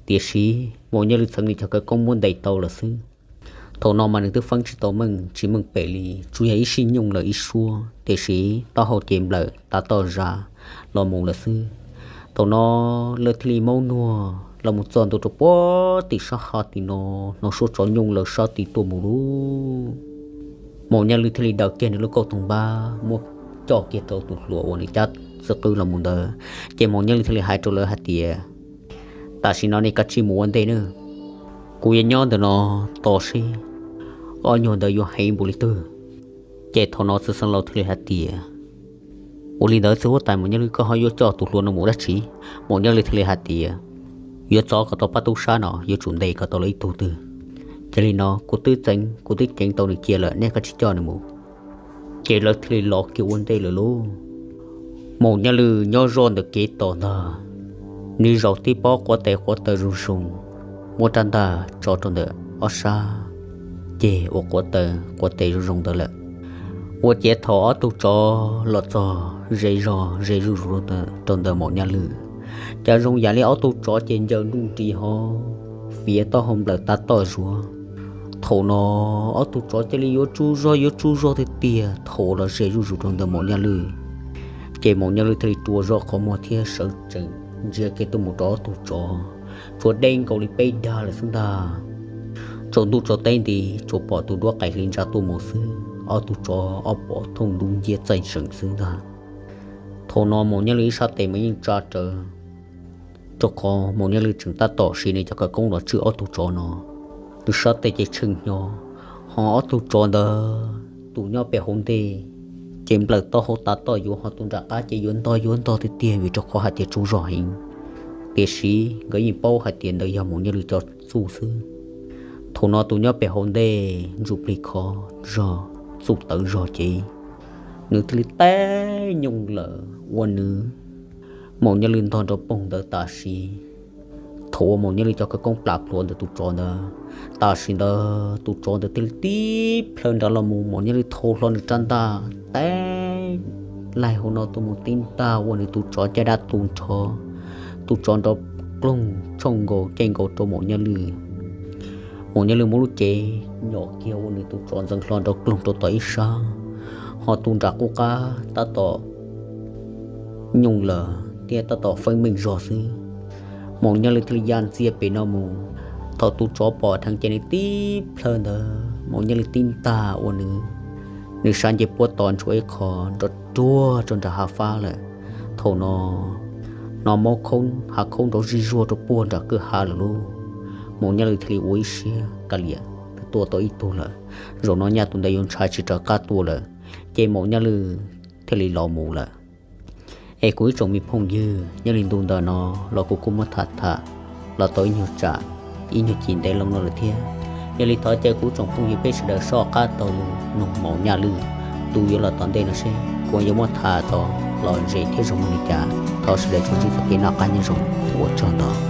Tiam sis Maum Nyaj Lwm txheev li cov khawv koob muab ntes tau lawm xwb. Thaum no mas nws twb feeb tsis tau meej tsis meej pem li, tsuas yog ib sij nyooj lawm ib suab, tiam sis taub hau ces nplawm tav toj zam los mus lawm xwb. Thaum no lawv thiaj li maub nuag los mus txog ntua rau puag tim sab ha tim no, hnov suab tsov nyooj lawv sab tid tuaj mus lub. Maum Nyaj Lwm thiaj li daws kiag nws lub kauj toog npab muab coj kiag rau tus hluas uas nws cab xub qwb los mus ntawd. Ces Maum Nyaj Lwm thiaj li hais rau lawv hais tias tam sim no nej kav tsij mus ua ntej nawb, kuv yuav nyob ntawm no tos seb ob nyuag ntawd yuav heev npaum li twg. Ces thaum no Txwj Xeev Laus thiaj li hais tias ua li ntawd txiv huab tais Maum Nyaj Lwm, koj ho yuav coj tus hluas no mus dab tsi? Maum Nyaj Lwm thiaj li hais tias yuav txov kom tau pab tub sab no yuav tsum ntes kom tau lawv ib tug twg. Ces li no kuv twb txeev kuv twb ceev tau nws cia lawm, nej kav tsij coj nws mus. Ces lawv thiaj li los kiag ua ntej lawm lauj. Maum Nyaj Lwm nyob zoj ntawm kev tos ntag, nws zaum tib pob quav tes quav taw zoo zoo, muab rab ntaj tso rau ntawm ob sab, ces ua quav taw quav tes zoo zoo ntawd lawm. Ua ciav thaum ob tug tsov los txog ze zog ze zuj zus rau ntawm Maum Nyaj Lwm, cas zoo yam li ob tug tsov ces ncaws nruj nris ho fiav taub hau nplawm tav toj zuav. Thaum no ob tug tsov cia li yuav tsub zog yuav tsub zog tiag tiag thaum los ze zuj zus rau ntawm Maum Nyaj Lwm. Ces Maum Nyaj Lwm thiaj li rua zog qhov muag thiab sawv tsees ntsia kiag tuaj mus rau ob tug tsov, tsuas deb nkaus li peb dag lawm xwb ntag. Tsaus ntuj tsaus teb nti tsuas pom tus duab qais hli ntsa tuaj mus xwb, ob tug tsov ob pom thooj dub nciab txaij zeem xwb ntag. Thaum no Maum Nyaj Lwm ib sab tes mas yeej tsa rawv, rau qhov Maum Nyaj Lwm tseem tab tom siv nws cov khawv koob los tswj ob tug tsov no. Nws sab tes ces tshee hnyo, ho ob tug tsov ntawd tus nyob pem hauv ntej ces nplawm taub hau tav toj yuav, ho tus nram qab ces yuav ntog yuav ntog tiag tiag vim rau qhov hais tias tsub zog heev. Tiam sis nkawd yeej paub hais tias ntawd yog Maum Nyaj Lwm cov txuj xwb. Thaum no tus nyob pem hauv ntej ntsuj plig khov zog, txuj tawv zog ces nws thiaj li teb nyooj lawm ua nws Maum Nyaj Lwm ntog nrov poog ntawd tam sim. Thaum uas Maum Nyaj Lwm cov khawv koob plam plhuav ntawm tus tsov ntawd, tam sim ntawd tus tsov ntawd thiaj li tib plhaw nrad los mus, Maum Nyaj Lwm thau hlo nws rab ntaj teb laig hauv no tuaj mus tib ntaj ua nws tus tsov caj dab tu nrho. Tus tsov nrov ploog tshooj nkaus caij nkaus rau Maum Nyaj Lwm. Maum Nyaj Lwm muab lub cev nyom kiag ua nws tus tsov ntxeev hlo nrov ploog rau tom ib sab, ho tus nram qub qab tab tom nyooj lawm thiab tab tom feeb meej zog xwb. Maum Nyaj Lwm thiaj li ya ntxias pem no mus. Thaum tus tsov pom dheev ces nws tib plhaw ntawd, Maum Nyaj Lwm tib ntag ua nws, nws sab ncej puab tos ntshua ib qho nrov ruag rau nram hav fab lawm. Thaum no, hnov mob khoob hav khoob nrov zij zuag rau puag nram kwj ha lawm lauj. Maum Nyaj Lwm thiaj li ua ib siab kav liam, twb tua tau ib tug lawm, zaum no nyaj tus ntawd yuav ntshai tsis raws qab tua lawm, ces Maum Nyaj Lwm thiaj li los mus lawm. Es kuv ib tsoom me phooj ywg, nyob li ntu ntawm no los kuv kuj muab tham tham los tau ib nyuag tsam, ib nyuag cim ntev loo no lawm thiab. Yog li thov caw kuv tsoom phooj ywg peb sawv daws soj qab taug lw mloog Maum Nyaj Lwm tus yuav los tom ntej no seb kuv yuav muab tham tau los ze thiab zoo li cas. Thov sawv daws tsuas ntsib txoj kev noj qab nyob zoo, ua tsaug ntau.